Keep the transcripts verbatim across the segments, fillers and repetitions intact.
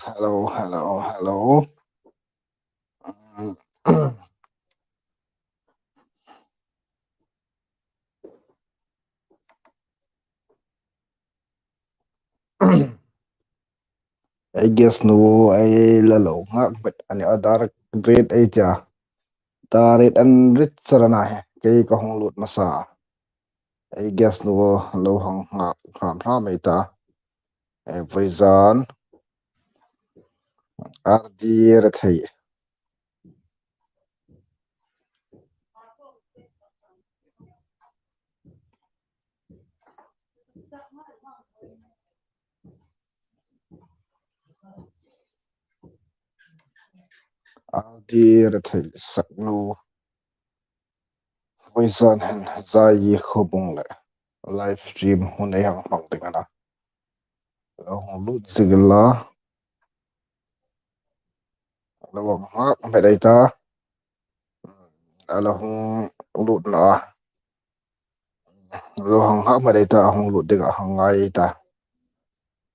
Hello, hello, hello. Mm. Ei guest nu ei la lo nghak bet a nih a, direct ei tia. Direct an rit char a na hi, kei ka hung lut hmasa. Ei guest nu lo hang nghak hram hram ei ta. Ei vawizan. Ardi Rethei. Ardi Rethei saknu. Vawizan hin Zai Khobung le live stream hun ei hang hmang ding a na. Lo hung lut zing la. Lo hang nghak met ei ta. A lo hung lut na. Lo hang nghak met ei ta, a hung lut ding a hang ngai ei ta.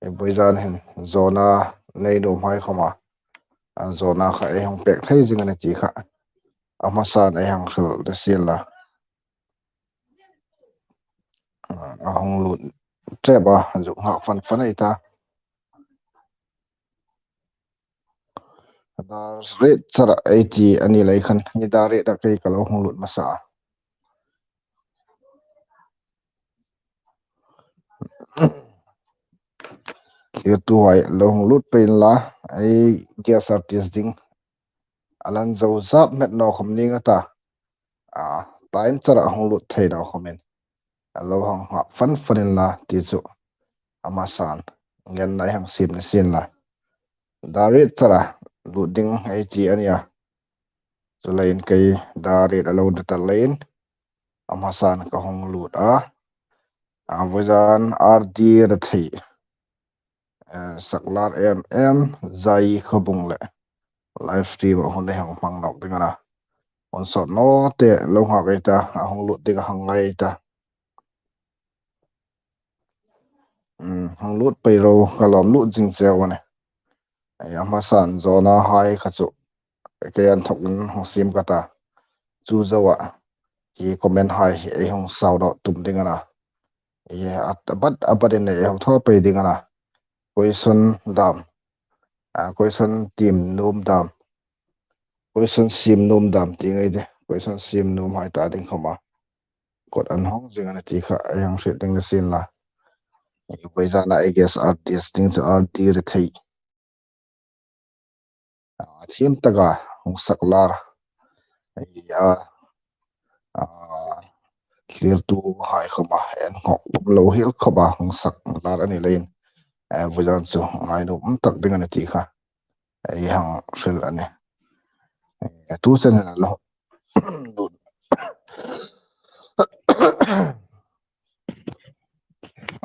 Ei vawizan hin zawna nei nuom hai khawma, a zawna kha ei hung pek thei zing a ni ti kha a hmasan ei hang hril ta sien la. A hung lut tep a, zuk nghak fan fan ei ta. Direct char ei ti a ni lei khan, ni direct a kei ka lo hung lut hmasa. Thlirtuhai lo hung lut pei inla, ei guest artist ding a lan zo zap met naw khawm ning a ta. A, time char a hung lut thei naw khawmin a lo hang nghak fan fan inla ti chu a hmasan ngenna ei hang siem ni sien la. Direct char a lut ding ei ti a nia. Chuleiin kei direct a lo ni ta leiin a hmasan ka hung lut a. A, vawizan Ardi Rethei, eh, saklar em em Zai Khobung le live stream a hun ei hang hmang nawk ding a na. Hun sawt naw te lo nghak ei ta, a hung lut ding a hang ngai ei ta. Mm, hung lut pei ro, ka lawm lut zing cheu a nih. Ei, a hmasan zawna hai kha chu kei an thawkin hung siem ka ta. Chu zoa hi comment hai hi ei hung sau dawk tum ding a na. Ei, a, a bat, a batin ei hung thaw pei ding a na. Question dam. A, question tiem nuom dam. Question siem nuom dam ti ngai de. Question siem nuom hai ta ding khawma kawt an hawng zing a ni ti kha ei hang hriet ding ni sien la. Ei vawizana ei guest artist ding chu Ardi Rethei. A, thiem taka hung saklar. Ei, a, a, thlirtuhai khawma en nghawk um lo hiel khawpa hung saklar a ni leiin, eh, vawizan chu ngainuom tak ding a ni ti kha ei hang hril a nih. Eh, tu chen hin a lo lut.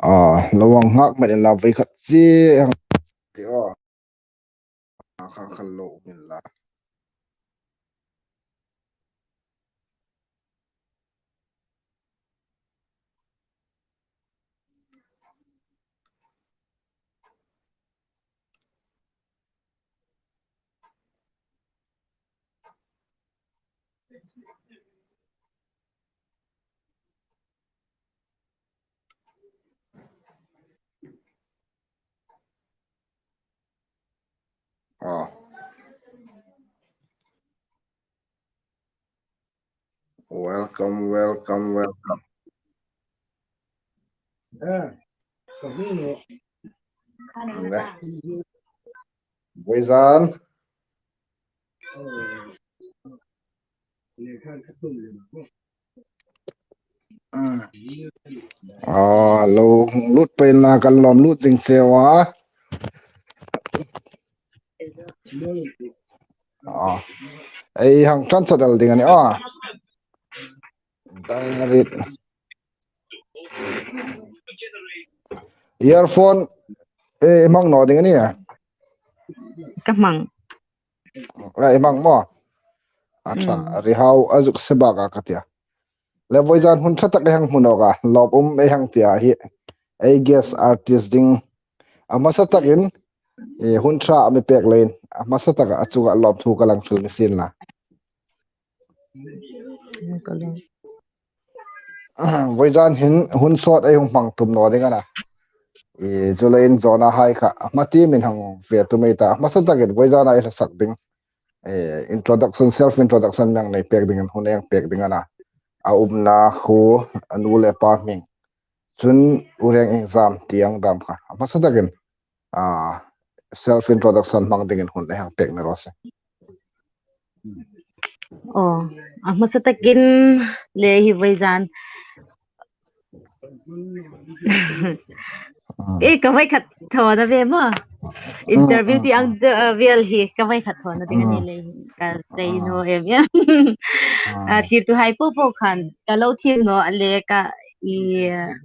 A, lo hang nghak met inla, voi khat chi hang ti aw. A, kha kha lo um inla. Ah. Welcome, welcome, welcome. Eh, ka hmu naw. Vawizan. Ah, lo hung lut pei inla, kan lawm lut zing cheu a. Ah, ei hang ṭan chawt el ding a nih a. Direct. Earphone, eh, hmang naw ding a nih a. Ka hmang. Eh, hmang maw? A ṭha, mm. Rihau a zuk se bak a ka tia. Le vawizan hun ṭha tak ei hang hmu nawk a, lawm um ei hang tia hi. Ei guest artist ding. A hmasa takin, E, hun ṭha mi pek leiin, a hmasa taka a chunga lawmthu ka lang hril ni sien la. Vawizan hin hun sawt ei hung hmang tum naw ding a na. E, chuleiin Jona hai kha, a hma ti min hang ve tum ei ta. A hmasa takin vawizana ei hla sak ding. E, introduction, self introduction mi hang nei pek dingin hun ei hang pek ding a na. A umna khuo, a nu le pa hming. Chun u reng ieng zam ti ang dam kha. A hmasa takin, a, self introduction hmang dingin hun ei hang pek ni raw se. Aw, a hmasa takin le hi vawizan. Mm. E, ka voi khat thaw na ve maw. Interview Mm, ti mm, ang mm. de, uh, vial hi, ka voi khat thaw na ding a ni Mm. le, ka sei Mm. naw em em. Mm. A, thlirtuhai po po khan, ka lo thiem naw a le ka, i,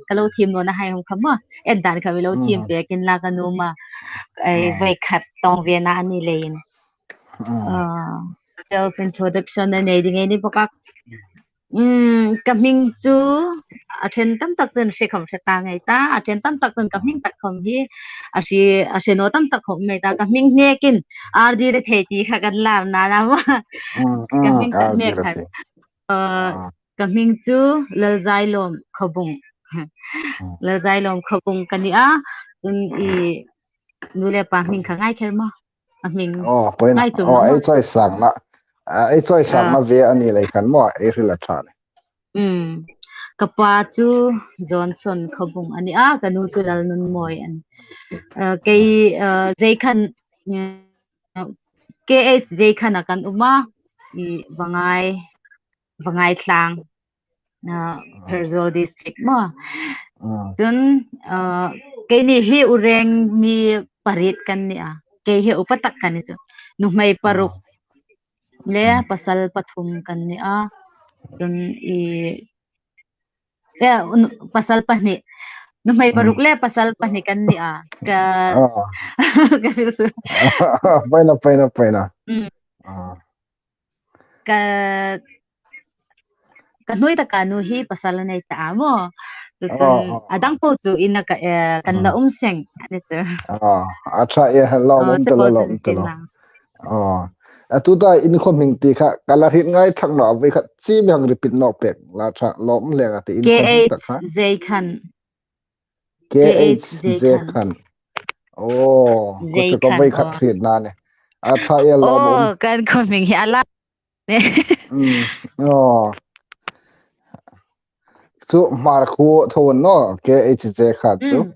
ka lo thiem nawna hai hung kha maw. En dan kha mi lo thiem Mm. pekin la ka nuom a. Ei, Mm. voi khat tawng ve na a ni leiin. Mm. Ah, self introduction a nei ding ei ni bawk a. Mm, ka hming chu a ṭhen tam tak chun hre khawm hre ta ngei ta, a ṭhen tam tak chun ka hming tak khawm hi a hre, a hre naw tam tak khawm ngei ta, ka hming hnekin R D Rethei ti kha kan lam na na maw. Mm, Ka mm, hming tak R D hnek khan. Rethei. Ah, Ah. ka hming chu Lalzailawm Khawbung. Mm. Lalzailawm Khawbung ka ni a, chun i nu le pa hming kha ngai kher maw. A hming Oh, poina. ngai chung Oh, maw. ei choi sang na. Ah, ei choi sang Ah. na ve a ni lei khan maw, ei hril a ṭha ni. Mm. Ka pa chu Johnson Khawbung a ni a, ka nu chu Lalnunmawi a ni. Ah, kei, ah, Zeikhan, mm, K H Zeikhan a kan um a, i Vangai, Vangai Thlang, ah, Mm. Pherzawl District maw. Mm. Chun, ah, keini hi u reng mi pariet kan ni a. Kei hi upa tak ka ni chu. Nuhmei paruk Mm. le Mm. pasal pathum kan ni a. Chun i, e, un-, pasal pahni. Nuhmei Mm. paruk le pasal pahni kan ni a. Ka, Ah. ka hril chu. Poina, poina, poina. Mm. Ah. Ka, ka hnuoi taka nu hi pasal a nei ta a maw. Chu Oh, chun oh, a dang oh. po chu ina ka, eh, kan la Mm. um seng a ni chu. Ah, a ṭha e, lawm Oh, um chu ta po lo, lawm chun um ta lo. sin lang. Oh. A tuta in khawm hming ti kha, ka la hriet ngai thak naw, a voi khat chi mi hang repeat naw pek, la ṭha, lawm leng a ti in khawm hming tak kha. K H Zeikhan. K H Zeikhan. K H Zeikhan. Oh, ko chu ka voi khat Zeikhan, oh. hriet na ni. A ṭha e, lawm um. Oh, kan khawm hming hi a la. Mm. Oh. Chu Hmar khuo thaw naw, K H Zeikhan chu. Mm.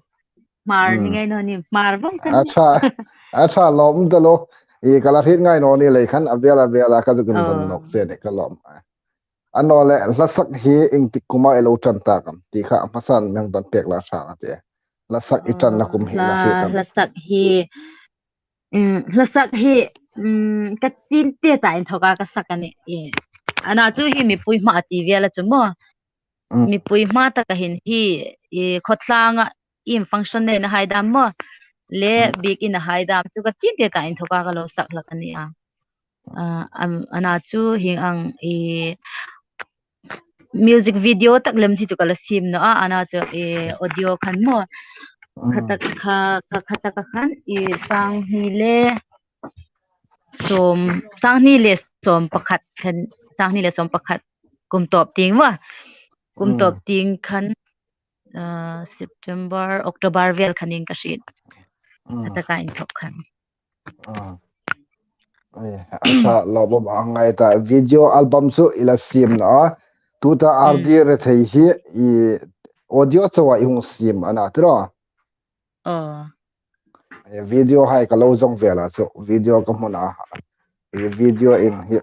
Hmar ni Mm. ngai naw ni, Hmar vawng kan A ni. ṭha, a ṭha lawm ta lo. I ka la hriet ngai naw ni lei khan a vial a vial a ka zuk indon Oh. nawk che de ka lawm. A naw le, hla sak hi ieng tik kuma i lo ṭan ta am ti kha a hmasan mi hang don pek la ṭha a ti. Hla sak i ṭanna kum hi la hla, hriet am? Hla sak hi, mm, hla sak hi, mm, ka chin te ta inthawka ka sak a nih. E, a na chu hi mipui hmaa ti vial a chu maw. Mm. Mipui hmaa taka hin hi, e, khawtlanga in function neina hai dam maw. Le Mm. biekin a hai dam chu ka chin te ta inthawka ka lo sak hlak a nih a. Ah, am, a na chu hieng ang i music video tak lem hi chu ka la siem nawh a, a na chu i audio khan maw. Mm. Kha tak kha, kha, kha tak khan i sang hni le sawm, sang hni le sawm pakhat khan, sang hni le sawm pakhat kum tawp tieng maw. Kum Mm. tawp tieng khan, ah, September, October vel khan in ka hriet. Mm. Kha taka inthawk khan. Ah. Ai, a ṭha lawm um a ngai ta. Video album chu i la siem naw a. Tuta Mm. R D Rethei hi i audio chawa i hung siem a na ti ro. Oh. E, video hai ka lo zong vel a chu. Video ka hmu a. E, video in hi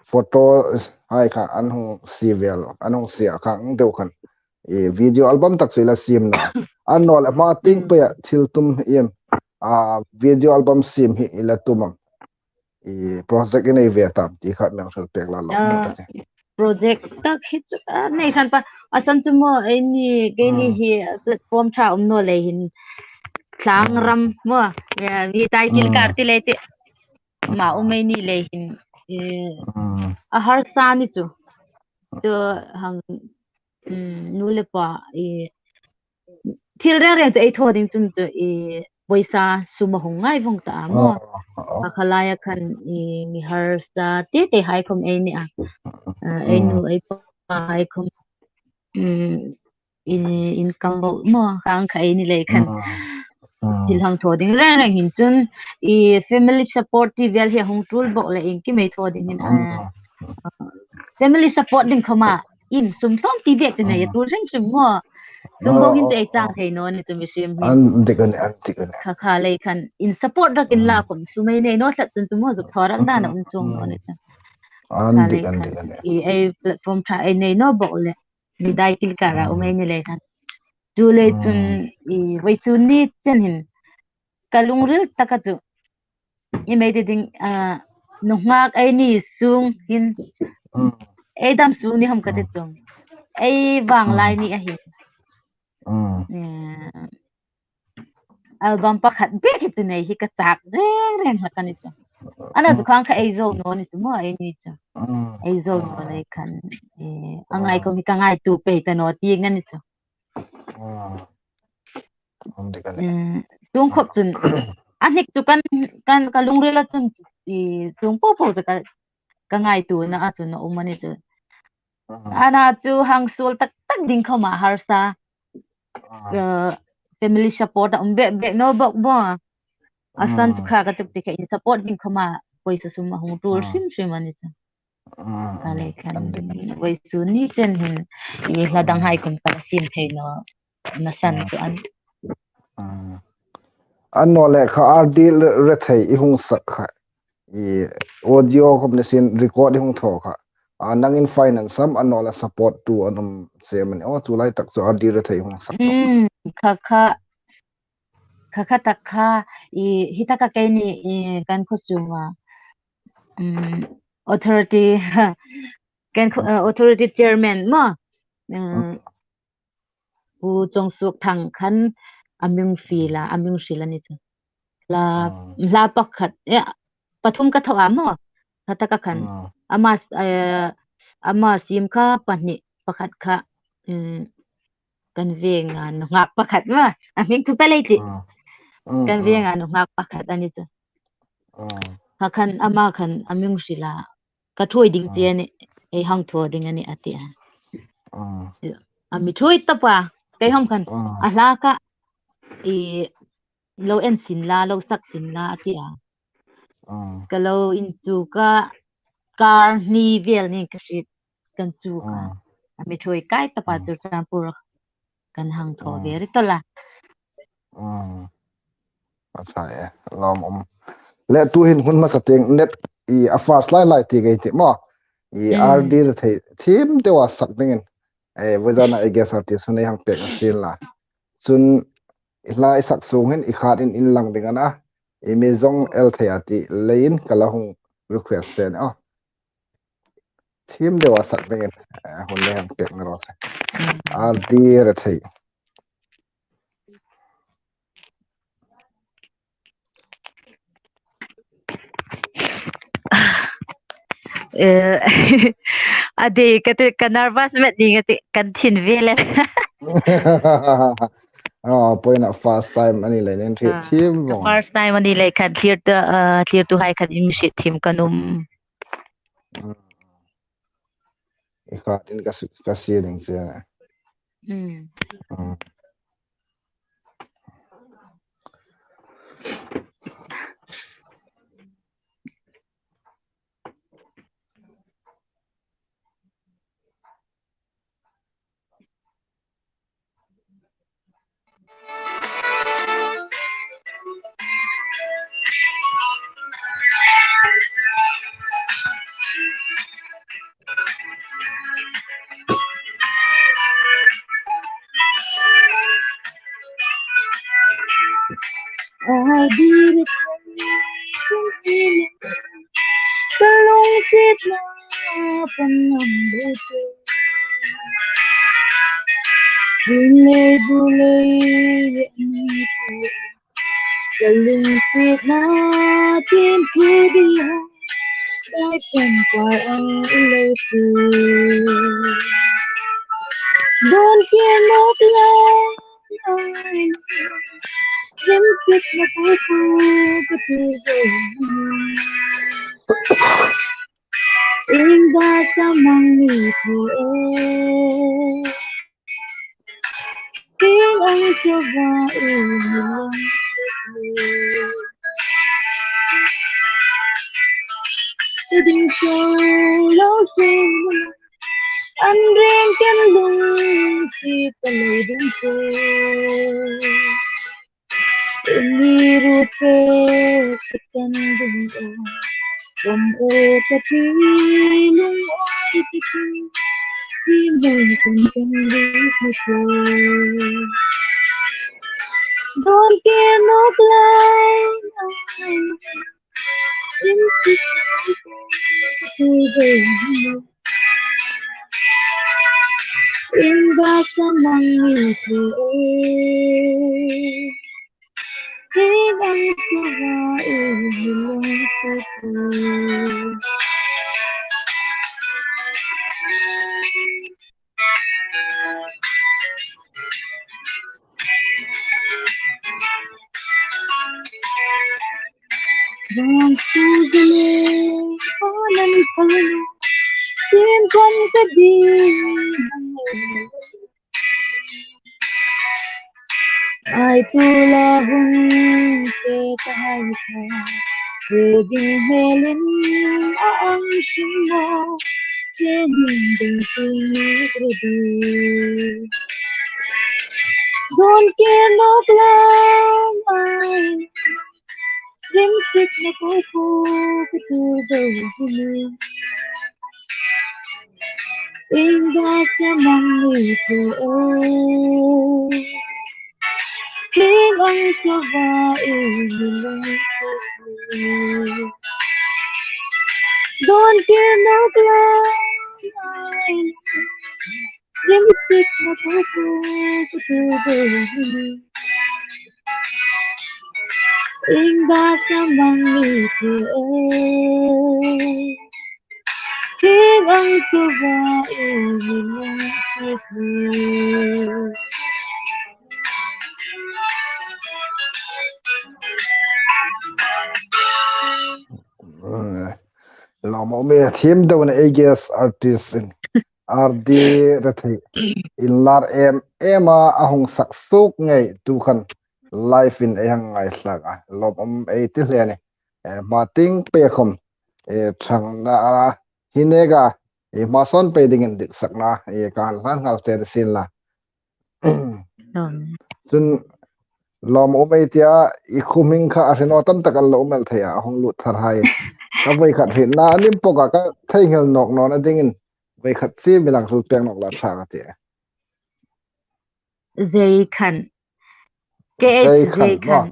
photo hai kha an hung sie vel, an hung sie a kha ang deu khan. E, video album tak chu i la siem naw a. A naw le hma tieng Mm. peia thil tum em. A, video album siem hi i la tum am? I project i nei ve tam ti kha mi hang hril pek la lawm Ah, ka ti. Project tak hi chu, ah, nei hran pa. A san chu maw, eini, keini Mm. hi, ah, platform ṭha um naw lei hin. Thlang Mm. ram maw. Ya, mi title Mm. kar ti lei ti. Ma um Mm. eini lei hin. E, Mm. a harsa ni chu. Chu hang, mm, nu le pa, e, thil reng reng chu ei thaw ding chun chu, e, poisa sum a hung ngai vong ta a maw. Kha kha laia khan i mi harsa te te hai khom ei ni a. Eh, ei nu ei pa hai khom, mm, in, income bo maw, khang kha ei ni lei khan thil hang thaw ding reng reng hin chun i family support ti vel hi hung tul bok le in ki mei thaw ding in, eh, family support ding khoma in sum thawm ti bek te nei a tul hrim hrim maw. Sum bo hin te ei chang thei naw ni chu mi sim hi. An dik a ni, an dik a ni. Kha kha lei khan in support rak in la khom sum ei nei naw tlat chun chu maw zuk thaw rak dan a um chuong naw ni chu. An dik, an dik a ni. I ei platform ṭha ei nei naw bok le mi dai kil kara um ei ni lei khan. Chu lei chun i vawisun ni chen hin ka lungril taka chu i mei te ding, ah, nunghak ei ni sung hin ei dam sung ni hom ka ti chuong. Ei vang lai ni a hin. Eh, album pakhat bek hi tu nei hi ka chak reng reng hlak a ni chu. Ana chu khang kha ei zo naw ni chu maw ei ni chu. Ei zo naw lei khan, eh, a ngai khom hi ka ngaituo pei ta naw ti ngan ni chu. An dik a ni. Mm, chuong khop chun a hnik chu kan, kan ka lungrila chun i chuong po po chu ka, ka ngaituona a chun a um a ni chu. Ana chu hang suol tak tak ding khoma harsa. Ka family support a um bek bek naw bok bo. A san chu kha ka tuk ti kha in support ding khoma poisa sum a hung tul hrim hrim a ni chu. Kha lei khan vawisun ni chen hin i hla dang hai khom ka la siem thei naw na san chu an. An naw le kha R D Rethei i hung sak kha. I audio khom ni sin record i hung thaw kha. A nangin finance am an naw le support tu an um se man. O chu lai tak chu R D Rethei i hung sak. Mm, kha kha, kha kha tak kha i hi taka kei ni i kan khaw sunga. Mm, authority, kan khaw, eh, authority chairman maw. Mm, Pu Chawngsuokthang khan a mi hung fiel a, a mi hung hril a ni chu. Hla, hla pakhat, eh, pathum ka thaw a maw. Kha taka khan. Ama, eh, ama siem kha pahni pakhat kha, mm, kan venga nunghak pakhat maw. A hming thu pei lei ti. Kan venga nunghak pakhat a ni chu. Kha khan ama khan a mi hung hril a. Ka thuoi ding che a ni, ei hang thaw ding a ni a ti a. A mi thuoi ta pa, kei hom khan a hla kha i lo en sin la, lo sak sin la a ti a. Ka lo inchuk a, kar hni vel ni ka hriet kan chuk a. A mi thuoi kai ta pa Churachandpur kan hang thaw ve ri ta la. A ṭha e, lawm um. Le tu hin hun hmasa tieng net i a fast lai lai ti kei ti maw. I R D Rethei thiem deu a sak dingin. Eh, vawisun a i guest artist hun ei hang pek a sin la. Chun i hla i sak sung hin i khat in inlang ding a na. I mi zong el thei a ti leiin ka la hung request che a ni. Thiem deu a sak dingin, eh, hun le hang pek ni raw se. R D Rethei. Eh, a dei ka ti, ka nervous met ni ka ti, kan thin ve le. Ah, poina first time a ni leiin thiem vong. First time a ni lei khan thlir ta, ah, thlir tu hai khan in mi hriet thiem kan um. Mm. I khat in ka si, ka si ding che. Mm. Mm. Ka lungsietna pan ngam bute. Ring lei bu lei ye ni tu. Ka lungsietna tin tu di ha. Dai pen par ang lei tu. Don't care no plan. Lim sit na ko ko ka tu go. Inda sa mang ni ko e. King ang sa ba e. Ding so lo se. An ring kan lung si ta lo ding so. Ni ru te kan ding o. Kan o ka ti lung oi ti ti. Ti mai kan kan ding ko. Don't care no blind. Inda sa mang ni ko e. King ang sa ba e. Bang su zele, panan panan, sin kon ka di. Ai tu la hun ke ta hai sa, ke ding helin a ang shimo, ke ding ding sing ni rudi. Don't care no blind eye. Lim sit na ko ko ka tu do hini. Inda sa mang ni ko e. King ang sa ba e ni long sa e. Don't care no blind eye. Lim sit na ko ko ka tu do hini. Inda sa mang ni ko e. King ang sa ba e ni long sa e. Lawm um e, thiem dona ei guest artist in. R D Rethei. Inlar em em a, a hung sak suok ngei tu khan live in ei hang ngaithlak a. Lawm um ei ti hle a nih. Eh, hma tieng pei khom. Eh, ṭhangna a hi neka. Eh, hma sawn pei dingin diksakna. Eh, ka hlan nghal che ta sien la. Lawm. Chun lawm um ei tia, i khum hming kha a hre naw tam tak an lo um el thei a, a hung lut thar hai. Ka voi khat hrietna a nim pawk a, ka theinghil nawk nawna dingin voi khat si mi lang hril pek nawk la ṭha ka ti. Zeikhan. K H Zeikhan, Zeikhan. Maw?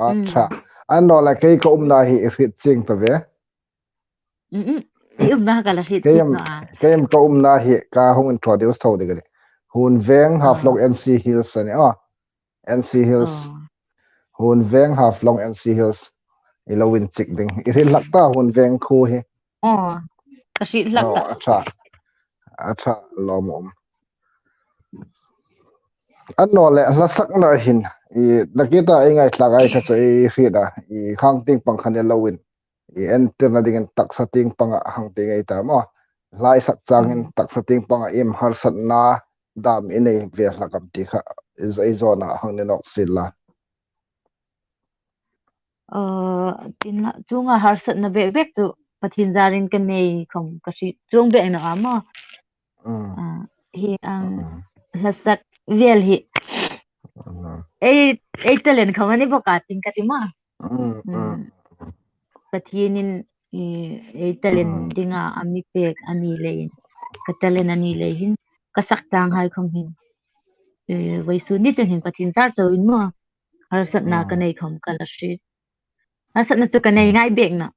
A ṭha. Annawleh kei ka umna hi i hriet chieng ta ve. Mm, mm. I umna ka la hriet chieng naw a. Kei am ka umna hi ka hung introduce tho ding a nih. Huonveng, Haflong, N C Hills a nih. Oh. N C Hills. Oh. Huonveng, Haflong, N C Hills. I lo inchik ding. I hriet hlak ta Huonveng khuo hi. Oh. Ka hriet hlak ta. Oh, a ṭha. A ṭha lawm um. Annawleh hla sakna hin. I, nakie ta ei ngaithlak ei kha chu ei hriet a. I khang tieng pang khan ei lo in. I entirna dingin taksa tieng panga hang ti ngei ta maw. Hla i sak changin taksa tieng panga iem harsatna dam i nei ve hlak am ti kha i zawna hang ni nawk sien la. Eh, tin la, chuonga harsatna bek bek chu Pathien zarin ka nei khom ka hriet chuong bek naw a maw. Mm. Ah, hi ang hla sak vel hi. Mm. Ei, ei talent khom a ni bawk a tin ka ti maw. Mm, mm. Pathienin, eh, ei talent dinga a mi pek a ni leiin. Ka talent a ni lei hin. Ka sak tlanghai khom hin. Eh, vawisun ni te hin Pathien zar chauin maw. Harsatna ka nei khom ka la hriet. Harsatna chu ka nei ngai bek naw.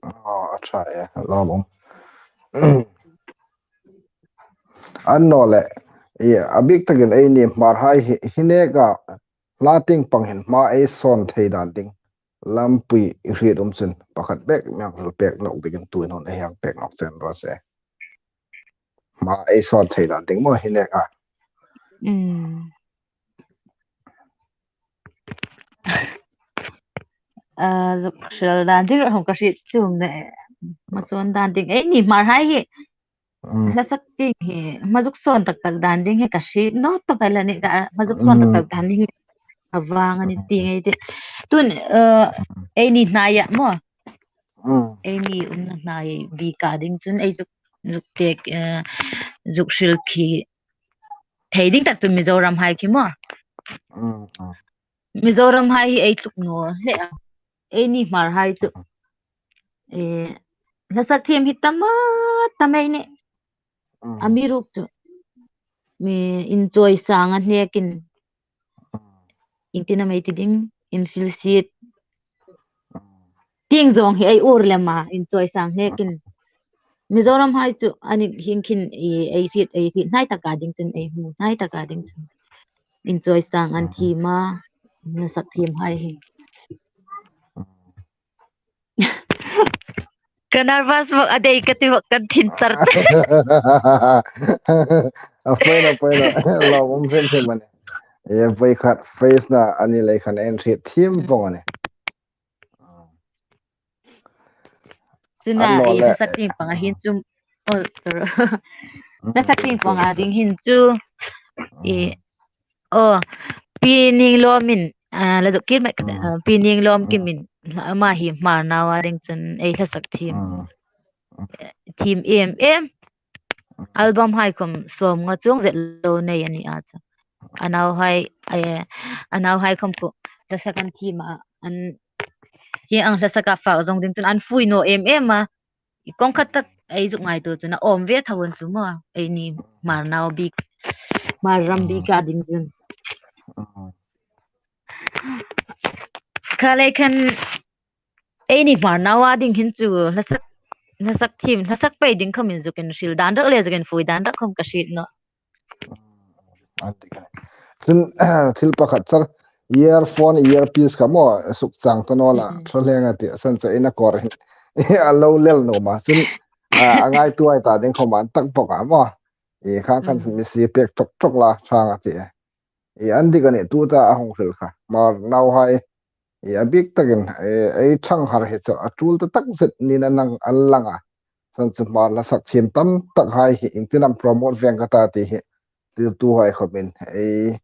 Oh, a ṭha e, lawm um. Annawleh, i, a bik takin eini Hmarhai hi, hi neka hla tieng pang hin hma ei sawn thei dan ding lampui i hriet um chun pakhat bek mi hang hril pek nawk dingin tuin hun ei hang pek nawk chen raw se. Hma ei sawn thei dan ding maw hi neka. Mm. ah, zuk hril dan ding ruok ka hriet chu, hmasawn dan ding. Eini Hmar hai hi, mm, hla sak ding hi, hma zuk sawn tak tak dan ding hi ka hriet naw tawp el a nih, ka, hma zuk sawn tak tak dan ding hi ka vâng a ni ti ngei ti. Tun, eh, eini hnaia maw? Mm. Eini umna hnai bik a ding chun ei zuk, zuk tek, eh, zuk hril khi thei ding tak chu Mizoram hai khi maw? Mm, mm. Mizoram hai hi ei tluk naw hle a. Eini Hmar hai chu, eh, hla sak thiem hi tam a tam ei nih. Mm. Amiruokchu mi inchawisang a hnekin, mm, iengtin am ei ti ding, inhrilsiet, mm, ti zawng hi ei ur lem a, inchawisang hnekin. Mizoram hai chu a ni hieng hin ei hriet, ei hriet hnai taka ding chun, ei hmu hnai taka ding chun inchawisang an, mm, thiem a, hla sak thiem hai hi. Mm. Ka nervous bawk a, dei ka ti bawk, kan thin char. A poi naw, poi naw. Lawm um hrim hrim a nih. E, voi khat face na a ni lei khan en hriet thiem vong a nih. Chu a naw le, hla sak thiem panga hin chu, oh, sorry. Hla sak thiem panga ding hin chu, e, mm. Oh, Pi Ninglawmin, ah, la zuk kir mai, mm, ah, Pi Ninglawmkimin, mm, ama hi Hmar nau a ding chun ei hla sak thiem, mm, mm, eh, thiem em em. Mm. Album hai khom sawmnga chuong zet lo nei a ni a chu. A nau hai, eh, a nau hai khom kha hla sak an thiem a, an, hi ang hla sak a fak zawng ding chun an fui naw em em a. Kawng khat tak ei zuk ngaituo chun a awm ve tho a ni chu maw, eini Hmar nau bik, Hmar ram bik a ding chun. Kha lei khan eini Hmar nau a ding hin chu hla sak, hla sak thiem, hla sak pei ding khom in zuk inhril dan rak le zuk infui dan rak khom ka hriet nawh. An ti kha. Chun, thil pakhat char, earphone, earpiece kha maw, suk chang ta naw la, mm, tha hleng a ti, a san chu ei na kawr hin a lo lel nuom a. Chun, a, a ngaituo ta ding khom an tak bawk a maw. I kha khan, mm, mi si pek ṭawk ṭawk la, chang a ti. I an dik a nih, tuta a hung hril kha. Hmar nau hai, i a bik takin, e, ei ṭhang har hi chu a tul ta tak zet niin a nang a lang a. San chu Hmar hla sak thiem tam tak hai hi iengtin am promote veng ka ta ti hi, tirtu hai khomin ei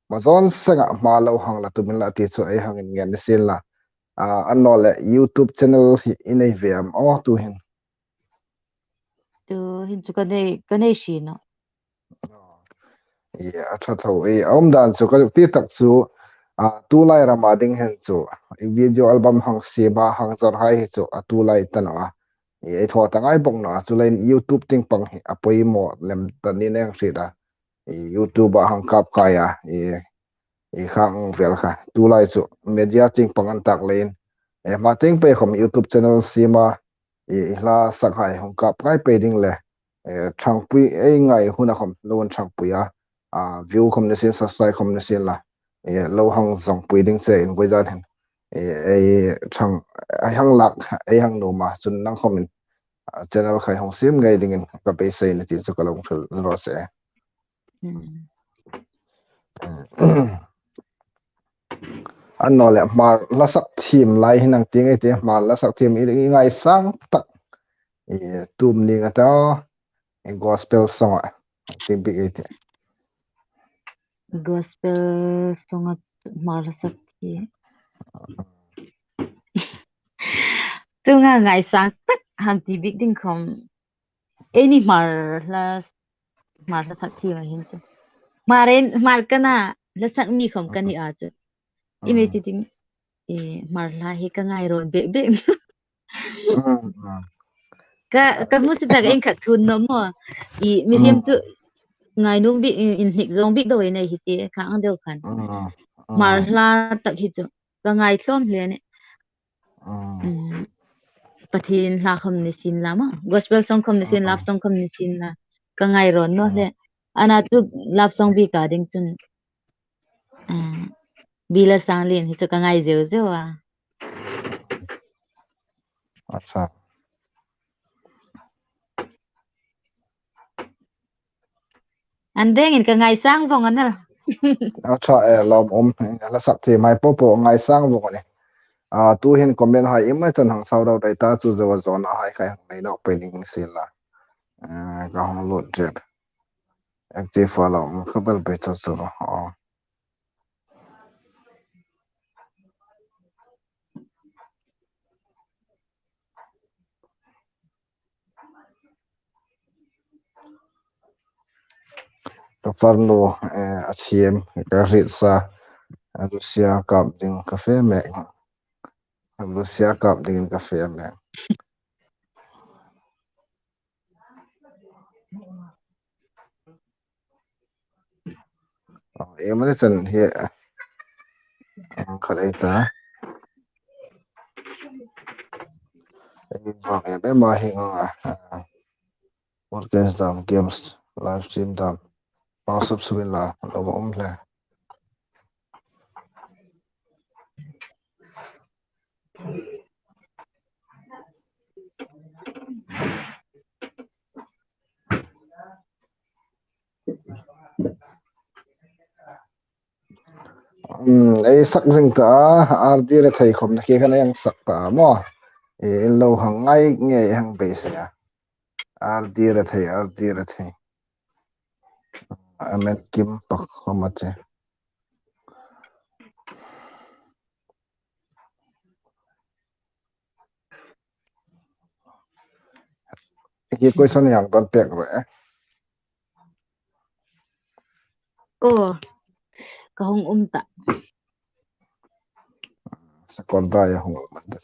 hma zawn senga hma lo hang la tumin la ti chu ei hang inngen ni sien la. A, a naw le YouTube channel hi i nei ve am aw tu hin? Tu hin chu ka nei, ka nei si naw. I, a ṭha tho, i, a um dan chu ka zuk ti tak chu, a, tulai ram a ding hin chu, i, video album hang siem a, hang zawr hai hi chu, a tulai ta naw a. I, ei thaw ta ngai bawk naw a, chuleiin YouTube tieng pang hi a poimaw lem ta niin ei hriet a. I, YouTube a hang kap kai a, i, i, khang vel kha. Tulai chu media tieng pang an tak leiin, e, hma tieng pei khom YouTube channel siem a, i, i hla sak hai hung kap kai pei ding le, e, ṭhangpui ei ngai huna khom lo ṭhangpui a, a, view khom ni sien, subscribe khom ni sien la, e, lo hang zawngpui ding che in voi dan hin, e, ei ṭhang, ei hang lak, ei hang nuom a, chun nang khomin, a, channel khai hung siem ngei dingin ka beisei a nih ti chu ka lo hril raw se. Hmm. A naw le, Hmar hla sak thiem lai hin ang ti ngei ti, Hmar hla sak thiem i, i ngaisang tak. I, tum ni nga ta, i gospel song a, ti bik ei ti. Gospel song a Hmar hla sak thiem. Tu nga ngaisang tak hang ti bik ding khom. Eini Hmar hla, Hmar hla sak thiem a hin chu. Hmar en, Hmar ka na, hla sak mi khom ka ni a chu. I mi ti ting, e, Hmar hla hi ka ngai rawn bek bek. Mm, mm. Ka, ka hmusit tak in ka thun naw maw. I, mihriem chu ngai nuom bik, in, inhnik zawng bik deu ei nei hi ti, ka ang deu khan. Mm, mm. Hmar hla tak hi chu ka ngai tlawm hle a nih. Mm. Mm. Pathien hla khom ni sien la maw. Gospel song khom ni sien, mm, love song khom ni sien la. Ka ngai rawn naw hle. Ana chu love song bik a ding chun, a, Bila Sanglien hi chu ka ngai zeu zeu a. Acha. An rengin ka ngaisang vong a nih. Acha, e, lawm um, hla sak thiem hai popo ngaisang vong a nih. A, tu hin comment hai iemani chan hang sau deu dai ta chu, zo a zawnahai khai hang nei nawk pei ding si la. A, ka hang lut ṭhep. Active a lo um kha bel pei chu chu. A. Ka farnu, eh, a thiem, ka hriet sa, a Russia kap ding ka fe mek. A Russia kap dingin ka fe mek. Oh, iemani chan hi, ah, khat ei ta. Ei bang em em a hi nga, ah, podcast dam, games, live stream dam. Pau sap sap in la, lo ba um hle. Um, ei sak zing ta, R D Rethei khom na khi khan ei hang sak ta maw. Ei lo hang ngai ngei hang beisei a. R D Rethei, R D Rethei. Amen kim pak khom a che. Hi question hang don pek ro e. Oh, ka hung um ta. Sakawr dai a hung um ta.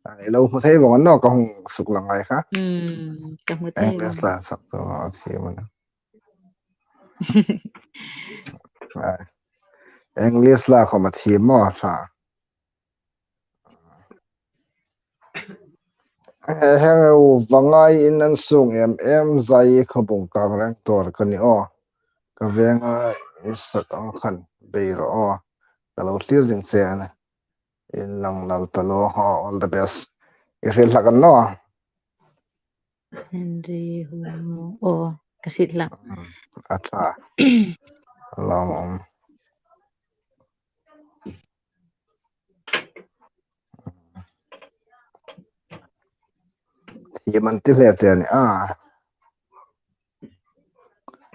A, lo hmu thei vong an naw, ka hung suklang ngai kha. Hmm, ka hmu thei vong. English la sak tu a thiem a. A, English la khom a thiem maw, ṭha. He, he, u, va ngai in an sung em em, Zai Khawbung Kangreng tuor ka ni aw. Ka venga i sak ang khan bei ro aw. Ka lo thlir zing che a nih. In lang nal ta lo, aw, all the best. I hril hlak an naw. Henry Humo, aw, ka hriet hlak. Mm, a ṭha. Lo, um. Thiem an ti hle che a nih a.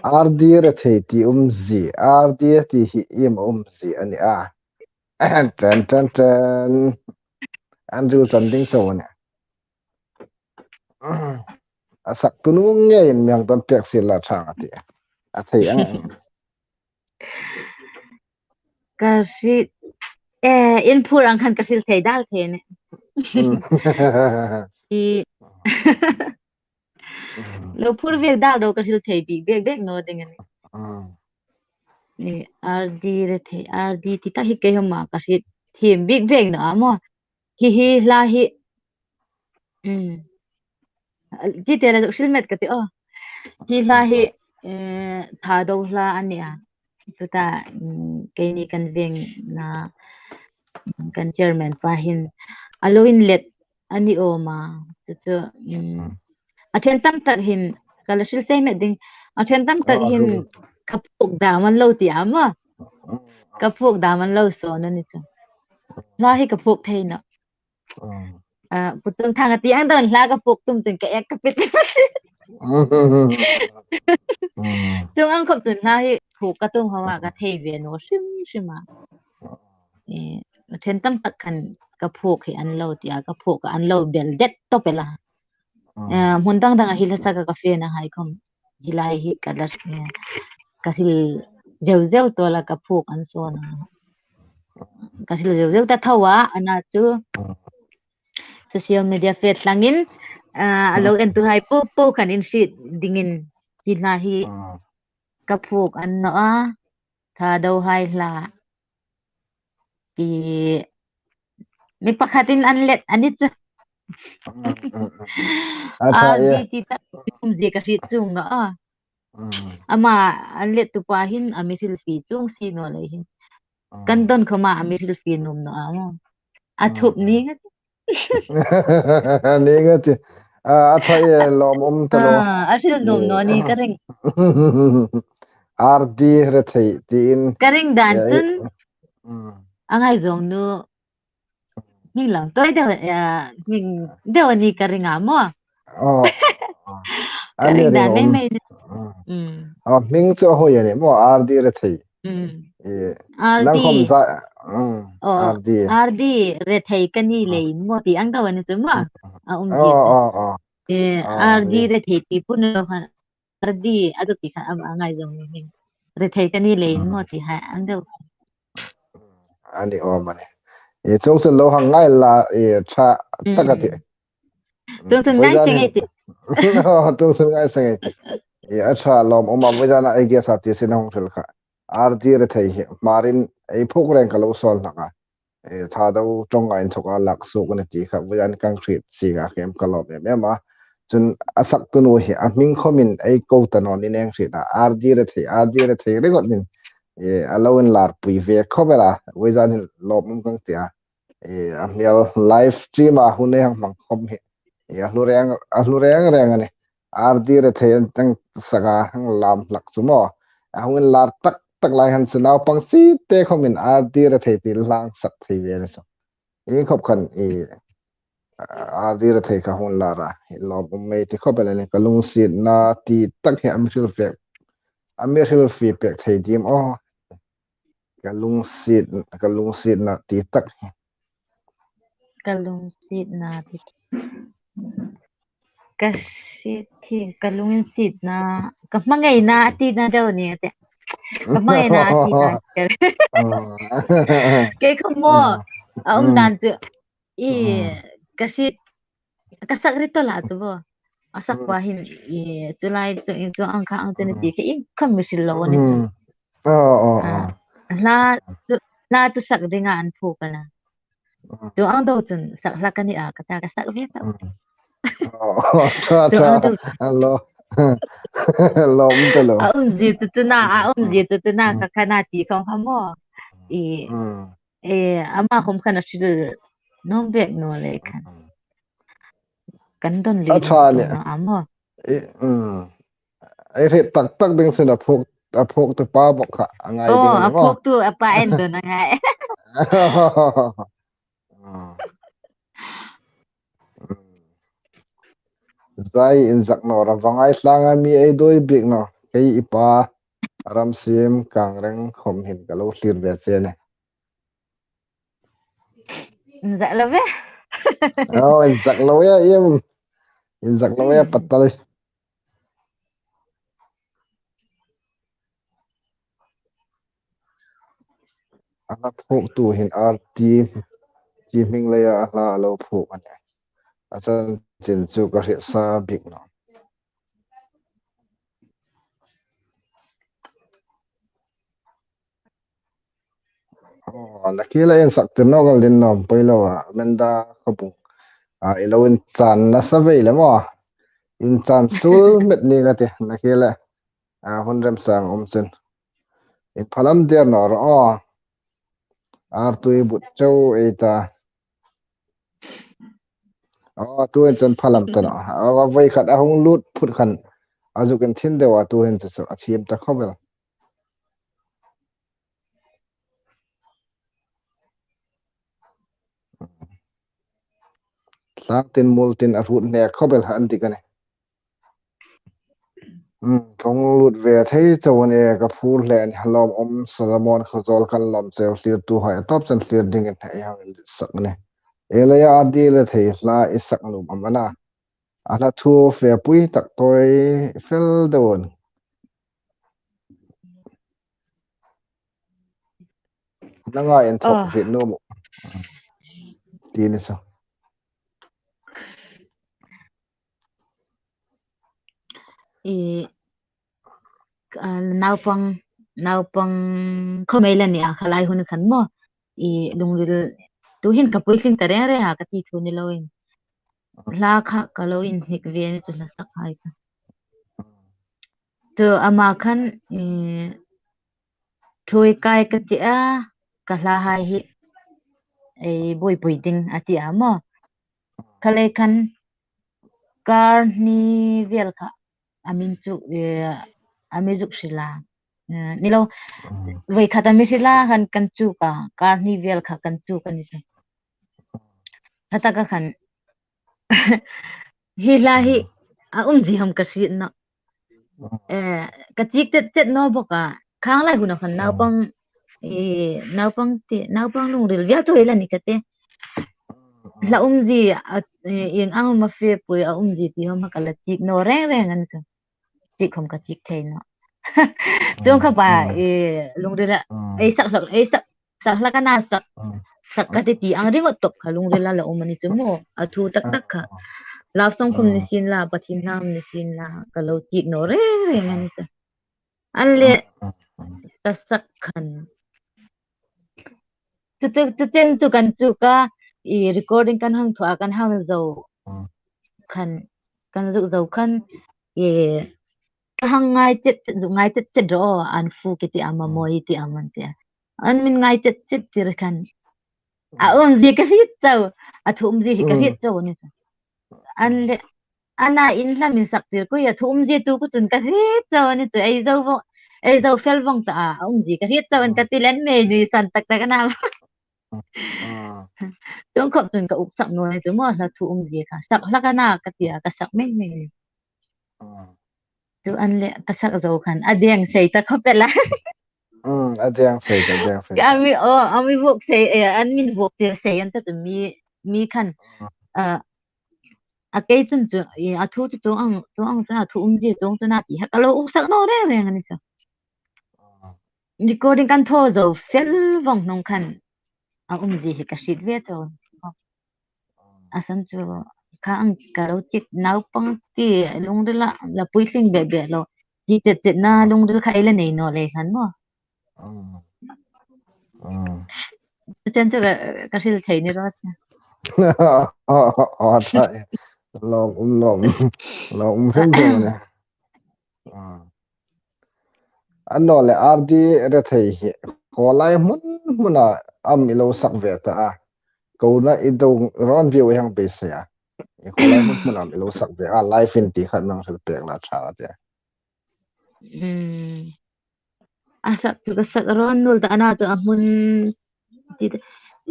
R D Rethei ti umzie, R D ti hi iem umzie a nih a. Ṭan, ṭan, ṭan. Andrew Chanding chau a nih. A saktu nu ngeiin mi hang don pek sien la ṭha a tih. A thei ang. Ka hriet, eh, in phur ang khan ka hril thei dal thei a nih. Mm. I, mm, lo phur vek dal ro ka hril thei bik bek bek naw ding a nih. Mm. I, R D Rethei, R D ti tak hi kei hma ka hriet thiem bik bek naw a maw. Hi hi hla hi. Mm. Ti te la hril met ka ti aw. Hi hla hi, eh, Thado hla a nih a. Tuta, mm, keini kan veng na, kan chairman pa hin a lo inlet a ni awm a. Chu chu, mm, a ṭhen tam tak hin ka la hril sei met ding. A ṭhen tam tak hin ka phuok dam an lo ti a maw. Ka phuok dam an lo sawn a ni chu. Hla hi ka phuok thei nawh. Mm. Ah, Pu Tumthanga ti ang dam hla ka phuok tum tum ka ek ka pit. Mm. Chuong ang khop chun hla hi phuok ka tum hma ka thei ve naw hrim hrim a. Eh, ṭhen tam tak khan ka phuok hi an lo ti a, ka phuok an lo bel det tawp el a. Mm. Eh, hmun dang danga hi hla saka ka fena hai khom. Hi lai hi ka la, eh, ka hril zeu zeu tawla ka phuok an sawn a. Ka hril zeu zeu ta tho a, ana chu. Mm. Social media fe tlangin, ah, a lo entuhai po po khan in hriet dingin hi hla hi, ah, ka phuok an naw a, Thado hai hla. I, mi pakhatin an let a ni chu. Mm, mm, mm. A ṭha e. R D ti tak umzie ka hriet chuong naw a. Mm. Ama an lettu pa hin a mi hrilfie chuong si naw lei hin. Mm. Kan don khoma a mi hrilfie nuom naw a maw. A thup ni nga. Ni nga ti. A, a ṭha e, lawmum ta lo. A, a hril nuom naw ni ka ring. R D Rethei tiin. Ka ring dan chun. A ngaizawng nu. Hming lang tawi deu, a, hming deu a ni ka ring a maw. Aw. Ka ring dan mei mei. Aw, hming chu a hoi a ni maw, R D Rethei. Nang khom za, R D. R D Rethei ka ni leiin maw ti ang deu a ni chu maw. A um ti. R D Rethei ti pun lo khan. R D a chu ti khan a ngaizawng ni hming. Rethei ka ni leiin maw ti hai ang deu. A ni awm a ni. Chuong chun lo hang ngai la, ṭha tak a ti. Chuong chun ngai se ngei ti. Chuong chun ngai se ngei ti. A ṭha lawmum a, vawi zana A G S R T C-in a hung hril kha. R D Rethei hi Hmarin ei phuok reng ka lo sawl hlak a. Thadou ṭawnga inthoka lak suok a ni ti kha vawi zan ka hriet si a, kem ka lawm em em a. Chun a saktu nu hi a hming khomin ei ko ta naw ni neng hriet a, R D Rethei, R D Rethei ringawt nin a lo inlarpui ve khawp el a, vawi zan hin lawmum ka ti a. A hmel live stream a hun ei hang hmang khom hi a hlu reng, a hlu reng reng a ni. R D Rethei an tang saka hang lam hlak chu maw. A hung inlar tak tak lai han chu naupang si te khomin R D Rethei ti hang sak thei ve ni chu. Ieng khop khan R D Rethei kha hung lar a. Lawmum mei ti khop el a ni, ka lungsietna ti tak hi a mi hril pek. A mi hril pek thei dim aw. Ka lungsiet, ka lungsietna ti tak hi. Ka lungsietna ti. Ka hriet hi, ka lunginsietna, ka hmangaina a tina deu ni a ti. Ka hmangaina a tina. Kei khom maw, a um dan chu, i, ka hriet, ka sak ri ta la chu bo. A sak pa hin, i, chu lai chu, i, chu ang kha ang chu ni ti kha, i, khom mi hril lo ni. Hla chu, hla chu sak dinga an phuok a na. Chu ang deu chun sak hlak a ni a, ka ta ka sak ve ta. Ṭha, ṭha. Hello. Lawm ta lo. A um zie chu chu na, a um zie chu chu na, ka kha na ti khom kha maw. I, e, ama khom kha na hril nuom bek naw le khan. Kan don le a ṭha ni a maw. Ei hriet tak tak ding chun a phuok, a phuoktu pa bawk kha a ngai ding a ni maw. A phuoktu a pa en don a ngai. Zai inzak naw ra vangai tlanga mi ei doi bik naw. Kei i pa Ramsim Kangreng khom hin ka lo thlir ve che ni. Inzak lo ve. Aw, inzak lo ve em. Inzak lo ve patal. A hla phuoktu hin R T, ti hming leia a hla a lo phuok a ni. A chanchin chu ka hriet sa bik naw. Aw, nakie la insak tir naw kal din nawm poi lo a, Amanda Khawbung. A, i lo inchan nasa vei le maw. Inchan sul met ni ka ti, nakie la. A, hun remsang um chun. Inphalam der naw ro aw. Artui but chau ei ta. Aw, tu in chun phalam ta naw. Aw, voi khat a hung lut phut khan. A zuk inthin deu a tu hin chu chu a thiem ta khawp el. Tlang tin mul tin a rut hnek khawp el an dik a ni. Hmm, kong lut ve thei chau a ni, ka phur hle a ni, lawmum Solomon Khawzawl kan lawm cheu thlirtuhai a tawp chan thlir dingin hei hang insak a ni. Ei leia a di le thei hla i sak nuom am a na. A hla thu fepui tak tawi fel deu a ni. Nanga inthawk hriet nuom ti ni chu. I, a, naupang, naupang khawmei la ni a, kha lai hun khan maw. I, lungril, tu hin ka puitling ta reng reng a ka ti thu ni loin. Hla kha ka lo inhnik ve ni chu hla sak hai kha. Tu ama khan, i, thui kai ka ti a, ka hla hai hi, ei, buoipui ding a ti a maw. Kha lei khan kar hni vel kha a min chu, eh, a mi zuk hril a. Eh, ni lo, mm, voi khat a mi hril a khan kan chu ka, kar hni vel kha kan chu ka ni chu. Kha taka khan hi hla hi, mm, a umzie hawm ka hriet nawh. Mm. Eh, ka chik tet tet naw bawk a. Khang lai huna khan, mm, naupang, eh, naupang te, naupang lungril vial tu la ni ka ti. Mm, mm. Hla umzie, a, eh, ieng ang ma fe pui a umzie ti hawm ka la chik naw reng reng a ni chu. Chik khawm ka chik thei nawh. Chuong kha, mm, ba, mm, eh, lungrila, mm, ei sak hlak, ei sak, sak hlak a na sak, mm, sak ka ti ti ang ringawt tak kha lungrila la um a ni chu maw. A thu tak tak kha. Mm, mm. Love song khawm ni, mm, sien la, Pathien hla ni sien la, ka lo chik naw reng reng a ni chu. An leh, mm, mm, mm, ka sak khan. Chu, chu, chu chen chu kan chu ka, i recording kan hang thaw a, kan hang zo. Mm. Khan, kan zuk zo khan, i, ka hang ngai chet, zuk ngai chet chet ro, an fu ki ti ama, mm, moi ti ama ti a. An min ngai chet chet tir khan. A, mm, umzie ka hriet chau, a thu umzie hi ka, mm, hriet chau ni. An leh, ana in hla min sak tir kha a thu umzie tu kha chun ka hriet chau a ni chu, ei zo vawng, ei zo fel vawng ta a, a umzie ka hriet chau an ka, mm, ti len mei ni san tak tak a na. Mm. Chuong khawp chun ka uk sak naw ni chu maw, hla thu umzie kha. Sak hlak a na ka ti a, ka sak mei mei ni. Mm. Chu an leh ka sak zo khan, a deng sei ta khawp el a. Mm, a deng sei ta, deng sei ta. Ka mi, oh, a mi vuok sei, eh, an min vuok tir sei an ta chu mi, mi khan. Mm. Ah, a kei chun chu, i, a thu chu chuong ang, chuong ang chun a thu umzie chuong chun a ti ha ka lo uk sak naw reng reng a ni chu. Mm. Recording kan thaw zo fel vawng hnung khan a umzie hi ka hriet ve chau. A san chu kha ang ka lo chik naupang ti lungrila la puitling be be lo. Chi chet chet na, mm, lungril kha ei la nei naw lei khan maw. Mm. Mm. Chen chu ka, ka hril thei ni ro. Oh, oh, oh, try. Lawm um, lawm. Lawm um hrim hrim a nih. Mm. Annawleh R D Rethei hi khawlai hmun hmuna am i lo sak ve ta a. Kona i do rawn vieu i hang beisei a. I khawlai hmun hmuna am i lo sak ve a, live in ti khat nang hril pek la ṭha a ti a. Mm. A sak chu ka sak rawn nul ta a na chu a hmun ti ta,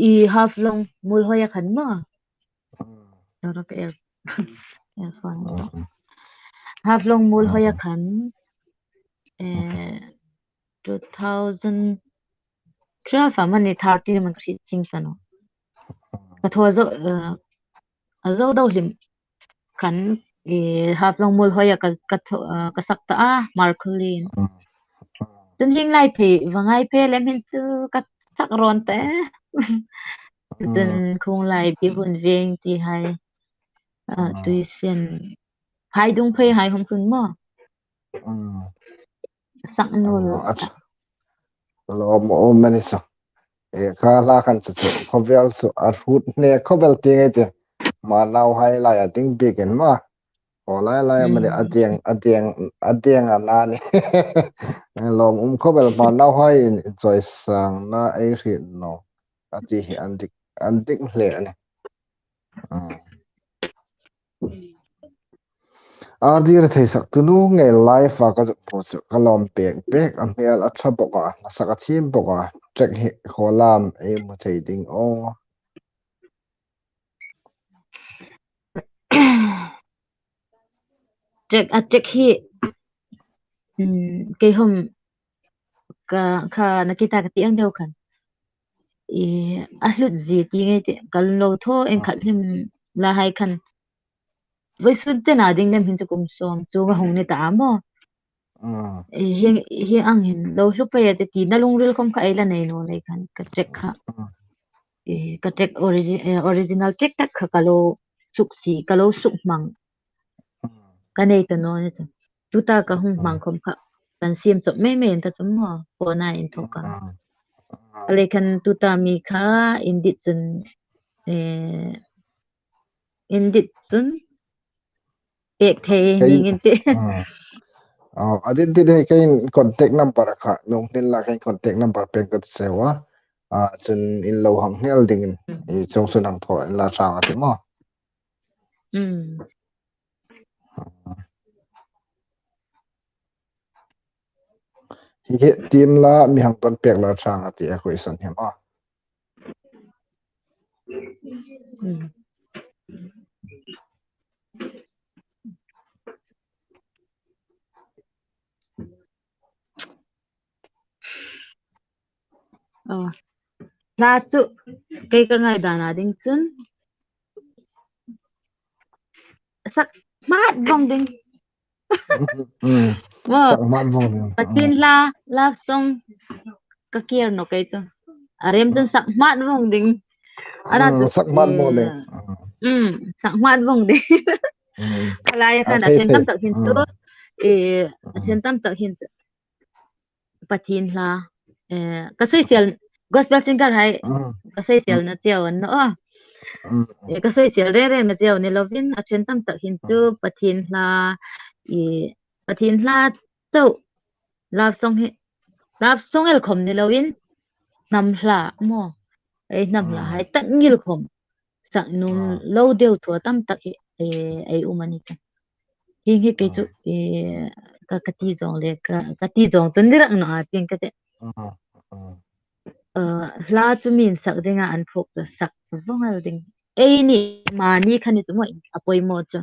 i Haflong Muolhoi a khan maw. Mm. Dawra ka el, el phone. Mm. Haflong Muolhoi a, mm, khan, mm, eh, two thousand twelve a mani thirteen a man ka hriet ching ta nawh. Ka thaw zo, eh, a zo do hlim khan, eh, Haflong Muolhoi a ka, ka thaw, eh, ka sak ta a, Hmarkhawlien. Mm. Chun hieng lai phei, va ngai phei lem hin chu ka sak rawn ta. Chun, mm, Khuonglai, Bihun Veng ti hai, ah, mm, Tuisen, Haidungphei hai hawm tlun maw. Mm. Sak naw lo. Oh, a ṭha. Lawm um a ni chu. E, kha hla khan chu chu, khawvel chu a hrut hne khawvel ti ngei ti. Hmarnauhai laia ding bik in maw. Aw lai lai a mani, mm, a deng, a deng, a deng a na ni. Lawm um khawvel, Hmarnauhai in chawisangna ei hriet naw a ti hi an dik, an dik hle a nih. Mm. R D Rethei sak tu nu ngei live-a ka zuk hmu chu ka lawm pek pek, a hmel a ṭha bawk a, hla sak a thiem bawk a, track hi khawlam ei hmu thei ding aw. Track, a track hi, mm, kei hawm ka, kha na kita ka ti ang deu khan. I, a hlut zie ti ngei ti, ka lo thaw en khat hlim la hai khan. Vawisun te na ding lem hin chu kum sawm chu ka hung ni ta a maw. Mm. I, hi, hi ang hin lo hlu pei a ti ti na lungril khawm kha ei la nei naw lei khan ka track kha. Mm. I, ka track origi-, eh, original track tak kha ka lo suk si, ka lo suk hmang. Mm. Ka nei ta naw ni chu. Tuta ka hung hmang, mm, khawm kha kan siem chawp mei mei an ta chu maw, phone-a inthoka. Mm. Mm. A lei khan tuta mi kha indit chun, eh, indit chun pek thei, kei, ning in ti. Mm. Oh, a dit dit hei kei contact number kha, nung hnil la kei contact number pek ka ti se wa. Ah, chun in lo hang hnel dingin, mm, i chung chun hang thaw in la sang a ti maw. Mm. Hi hi tin la mi hang ton pek la chang a ti a question hi ma. Mm. Oh. Hla chu kei ka ngaidana ding chun sak hmat vong ding. Mm. Wow. Sak hmat vong ding. Pathian hla, love song ka kir naw kei chu. A rem chun sak hmat vong ding. Ana chu sak hmat vong ding. Mm, sak hmat vong ding. Mm. Kha lai khan a ṭhen tam tak hin chu. Eh, a ṭhen tam tak hin chu. Pathian hla, eh, ka soisel, gospel singer hai, ka soiselna cheu an naw. Eh, ka soisel reng rengna cheu ni lovin, a ṭhen tam tak hin chu Pathian hla, i, Pathian hla chau, love song hi, love song el khom ni loin, hnam hla maw, ei hnam hla hai tak ngil khom. Sak nuom lo deu thaw tam tak hi, eh, ei um a ni chu. Hieng hi kei chu, eh, ka, ka ti zawng le, ka, ka ti zawng chun ni rak naw a, tieng ka ti. Eh, hla chu min sak dinga an phuok chu sak vong el ding. Eini mani khan ni chu maw a poimaw chu.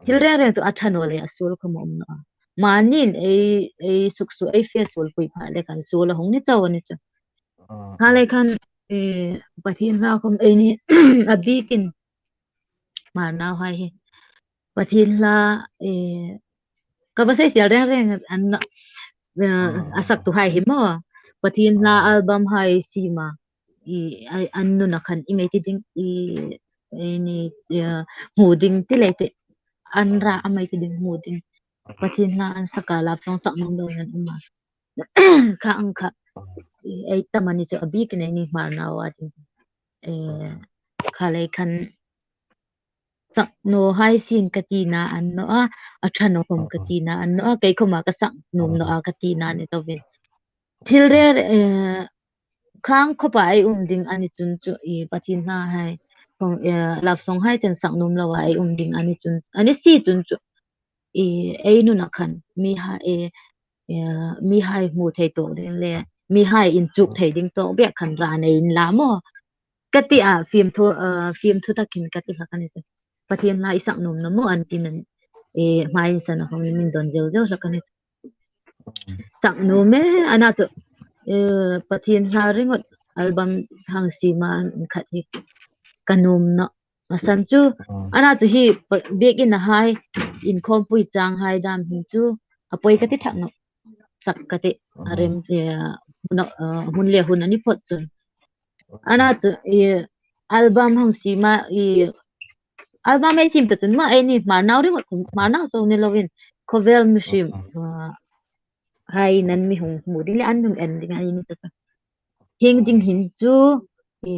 Thil reng reng chu a ṭha naw le a suol khom a um naw a. Manin ei, ei suksuol, ei fe suolpui pha le khan suol a hung ni chau a ni chu. Kha lai khan, eh, Pathian hla khom eini a bikin Hmar nauhai hi. Pathian hla, eh, ka va soisel reng reng an, eh, a saktuhai hi maw. Pathian hla album hai siem a. I, ai, an nuna khan i mei ti ding, i, eini, eh, hmu ding ti lei ti. An ra a mei ti ding hmu ding. Pathian hla an sak a, love song sak nuom lo an um a. Kha ang kha. Ei tam a ni chu a bikin eini Hmar nau a ding. Eh, kha lei khan sak naw hai sien ka tina an naw a, a ṭha naw khom ka tina an naw a, kei khoma ka sak nuom naw a ka tina ni tawh ve. Thil reng, eh, khang khawpa ei um ding a ni chun chu, i, Pathian hla hai, khom, eh, love song hai chen sak nuom lo a ei um ding a ni chun, a ni si chun chu, i, ei nuna khan, mi hai, eh, eh, mi hai hmu thei tawk ding le, mi hai inchuk thei ding tawk bek khan ra nei inla maw. Ka ti a, fimthu, eh, fimthu takin ka ti hlak a ni chu. Pathian hla i sak nuom naw maw an ti nan, eh, hmai insan a hawng min don zeu zeu hlak a ni chu. Sak nuom e, ana chu, eh, Pathian hla ringawt album hang siem a an khat hi ka nuom naw. A san chu, ana chu hi pa-, biekin a hai, inkhawmpui chang hai dam hin chu, a poi ka ti thak naw. Sak ka ti, a rem, eh, hun, eh, hun le hun a ni phot chun. Ana chu, i, album hang siem a, i, album ei siem ta chun maw, eini Hmar nau ringawt, Hmar nau chau ni loin, khawvel mihring, eh, hai nan mi hung hmu ding le an hung en ding a ni ta chu. Hieng ding hin chu, i,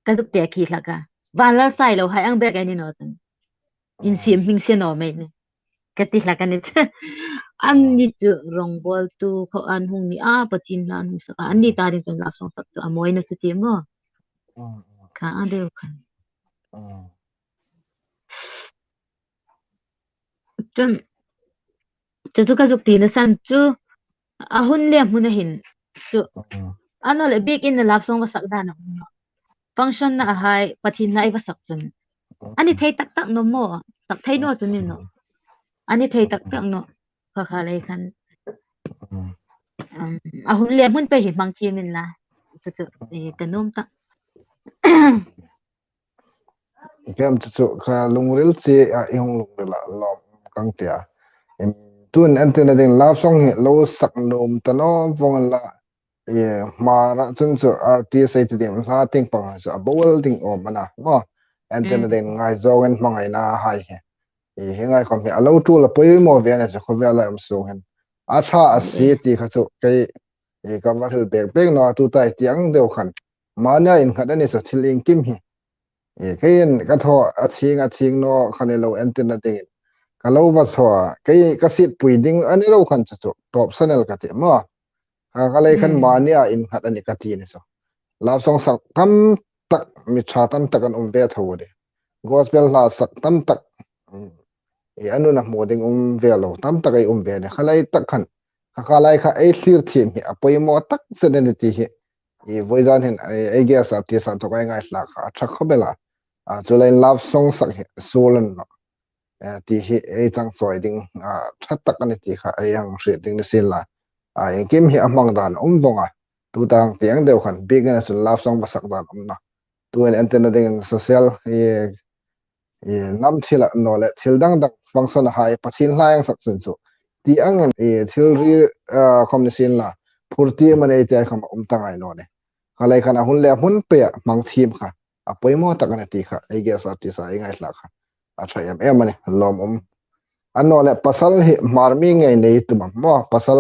ka zuk ti khi hlak a. Vanlal Sailo hai ang bek a ni naw chun. Insiem hming se naw mei ni. Ka ti hlak a ni. An ni chu rawngbawltu kha an hung ni a, Pathian hla an hung sak a. An ni ta ding chun love song sak chu a mawi naw chu ti maw. Kha a deu khan. Chun, chu chu ka zuk tina san chu, a hun le hmun a hin chu. A naw le biekin a love song va sak dan a um naw. Function-na a hai, Pathian hla ei va sak chun. A ni thei tak tak naw maw, sak thei naw chu ni naw. A ni thei tak tak naw, kha kha lei khan. Um, a hun le hmun pei hi hmang thiem inla. Chu chu, eh, ka nuom tak. Kem chu chu ka lungril che a, i hung lungril a lawm kang tia. Em, tun entirna ding love song hi lo sak nuom ta naw vong la, i, Hmara chun chu artist ei ti ding hla tieng pang chu a bo el ding awm a na maw. Entirna ding ngaizawngin hmangaina hai hi. I, hi ngai khom hi a lo tul a poimaw ve a ni chu khawvel a um sung hin. A ṭha a si ti kha chu kei, i, ka va hril bek bek naw a, tu tai tieng deu khan. Mania innghat a ni chu thil iengkim hi. I, keiin ka thaw a thing a thing naw kha ni lo entirna dingin. Ka lo va thaw a, kei ka sitpui ding a ni lo khan chu chu, tawp sanel ka ti maw. Kha kha lei khan mania innghat a ni ka ti ni chu. Love song sak tam tak, mi ṭha tam tak an um ve tho a ni. gospel hla sak tam tak, mm, i a nuna hmu ding um ve lo tam tak ei um ve a nih. Kha lai tak khan, kha kha lai kha ei thlir thiem hi a poimaw tak zet a nih ti hi. I vawizan hin ei, ei guest artist a thawk ei ngaithlak kha a ṭha khawp el a. A, chuleiin love song sak hi suol a ni naw, eh, ti hi ei chang chawi ding, ah, ṭha tak a nih ti kha ei hang hriet ding ni sien la. Ah, iengkim hi a hmang dan a um vawng a. Tu tang tieng deu khan biekin a chun love song va sak dan a um nawh. Tuhin entirna dingin social, eh, eh, hnam thil a naw le thil dang dang function a hai Pathien hla ei sak chun chu. Ti angin, eh, thil ri, ah, khawm ni sien la. Phurti mani ei ti khawm a um ta ngai naw nih. Kha lai khan a hun le a hmun pei a hmang thiem kha a poimaw tak a nih ti kha ei guest artist a ei ngaithlak kha a ṭha em em a nih, lawmum. A naw le pasal hi Hmar mi ngei nei tum am maw, pasal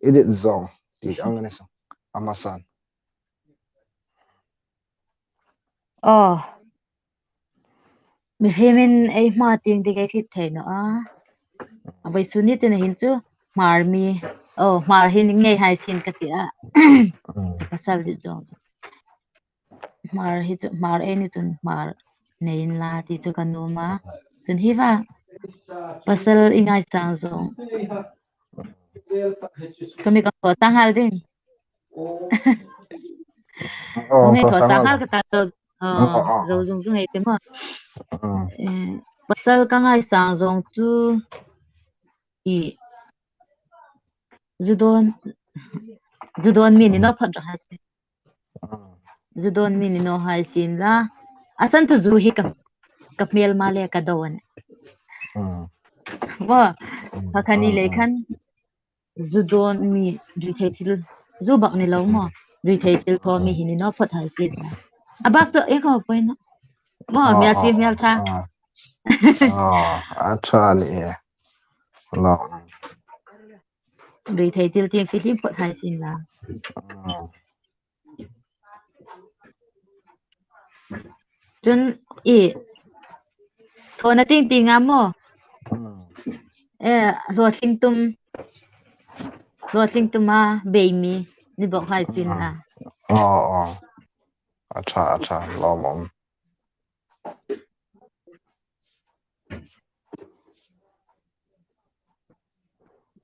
edit zawng ti ang a ni saw. A hmasan. Aw. Mihrimin ei hma tieng dik ei hriet thei naw a. A vawisun ni tina hin chu Hmar mi, aw, Hmar hi ngei hai sien ka ti a. Mm. Pasal edit zawng chu. Hmar hi chu, Hmar ei ni chun Hmar nei inla ti chu ka nuom a. Chun hi va, pasal i ngaisang zawng. Ka mi ka thaw sang nghal ding. Oh, ngei thaw sang nghal ka ta to. Oh, oh, oh, zo zung zung ei ti maw. Mm. Eh, pasal ka ngaisang zawng chu i zu dawn, zu dawn mi ni naw phawt raw hai sien. Mm. Zu dawn mi ni naw hai sien la. A san chu zu hi ka, ka hmel ma le ka dawn. Mm. Maw, mm, kha kha ni mm, lei mm, khan zu dawn mi ri thei thil, zu bak ni lo maw. Mm. Ri thei thil thaw mi mm, hi ni naw phawt hai sien la. A bak chu ei ko poi na. Maw, oh, mial ti oh, mial ṭha. Oh. Oh, a ṭha ni e. Lo. Ri thei thil tieng fihlim phawt hai sien la. Mm. Chun i, thawna tieng tieng a maw. Mm. Eh, hlawtling tum, hlawtling tum a bei mi ni bawk hai sien la. Mm. Oh, oh. A ṭha, a ṭha, lawmum.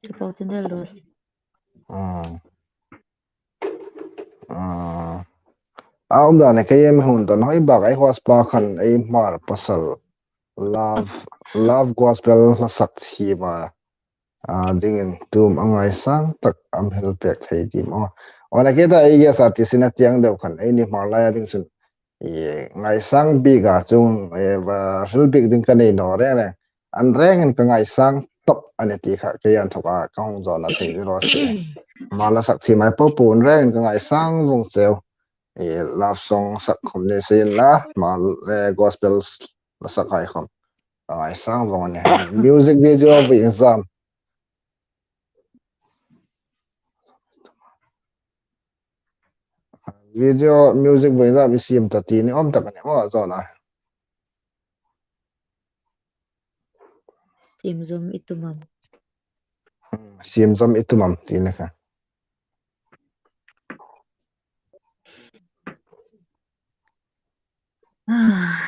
Chu po chu del ro. Mm. Ah. A um dan a kei em hun don hoi bak ei host pa khan ei Hmar pasal love, love gospel hla sak thiem a, ah, dingin tum a ngaisang tak am hel pek thei ti maw. Aw, a ni kha ta ei guest artist-in a tieng deu khan eini Hmar laia ding chun i ngaisang bik a chung, eh, va hril bik ding ka nei naw reng reng. An rengin ka ngaisang top a nih ti kha kei inthawka ka hung zawna thei ni raw se. Hmar hla sak thiem ei po po an rengin ka ngaisang vawng cheu. Eh, love song sak khawm ni sien la, Hmar, eh, gospel hla sak hai khawm ka ngaisang vawng a nih. Music video vawizan. Video music vawizan mi siem ta ti ni awm tak a ni maw, zawna. Siem zawm i tum am. Hmm, siem zawm i tum am ti ni kha. Ah.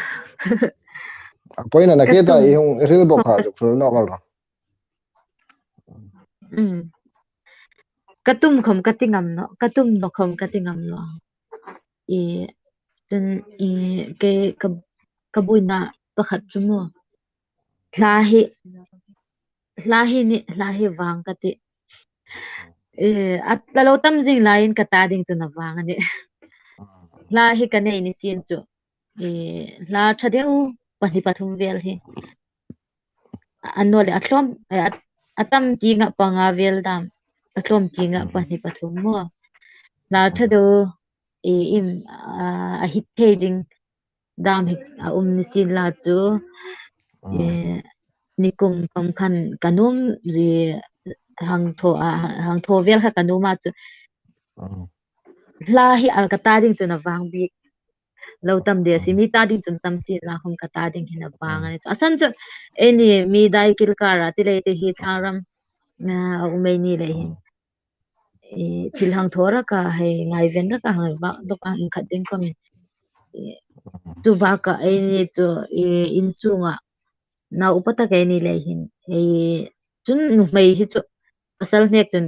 A poina na ka kei ta tum. I hung hril bawk kha zuk hril naw kal ro. Mm. Ka tum khawm ka ti ngam naw, ka tum naw khawm ka ti ngam naw. I, chun, i, kei ka, ka buoina pakhat chu maw. Hla hi, hla hi ni, hla hi vang ka ti. Eh, a tla lo tam zing laiin ka ta ding chun a vang a nih. Hla hi ka nei ni sien chu. Eh, hla ṭha deu pahni pathum vel hi. A naw le a tlawm, eh, a, a tam tienga panga vel dam. A tlawm tienga pahni pathum maw. Hla ṭha deu, eh, im, ah, a hit thei ding dam hi a um ni sien la chu. Mm. Eh, nikum khawm khan ka nuom ri hang thaw, a, hang thaw vel kha ka nuom a chu. Mm. Hla hi a ka ta ding chun a vang bik. Lo tam de si, mm, mi ta ding chun tam sien la khawm ka ta ding hin a vang, mm, a ni chu. A san chu, eini mi dai kil kara ti lei te hi thlang ram, ah, a um ei ni lei hin. Mm. Eh, thil hang thaw raka hei ngaiven raka hang va dawk ang khat ding khawm. Chu baka eini chu, e, insunga nau upa tak eini lei hin, e, chun nuhmei hi chu pasal hnek chun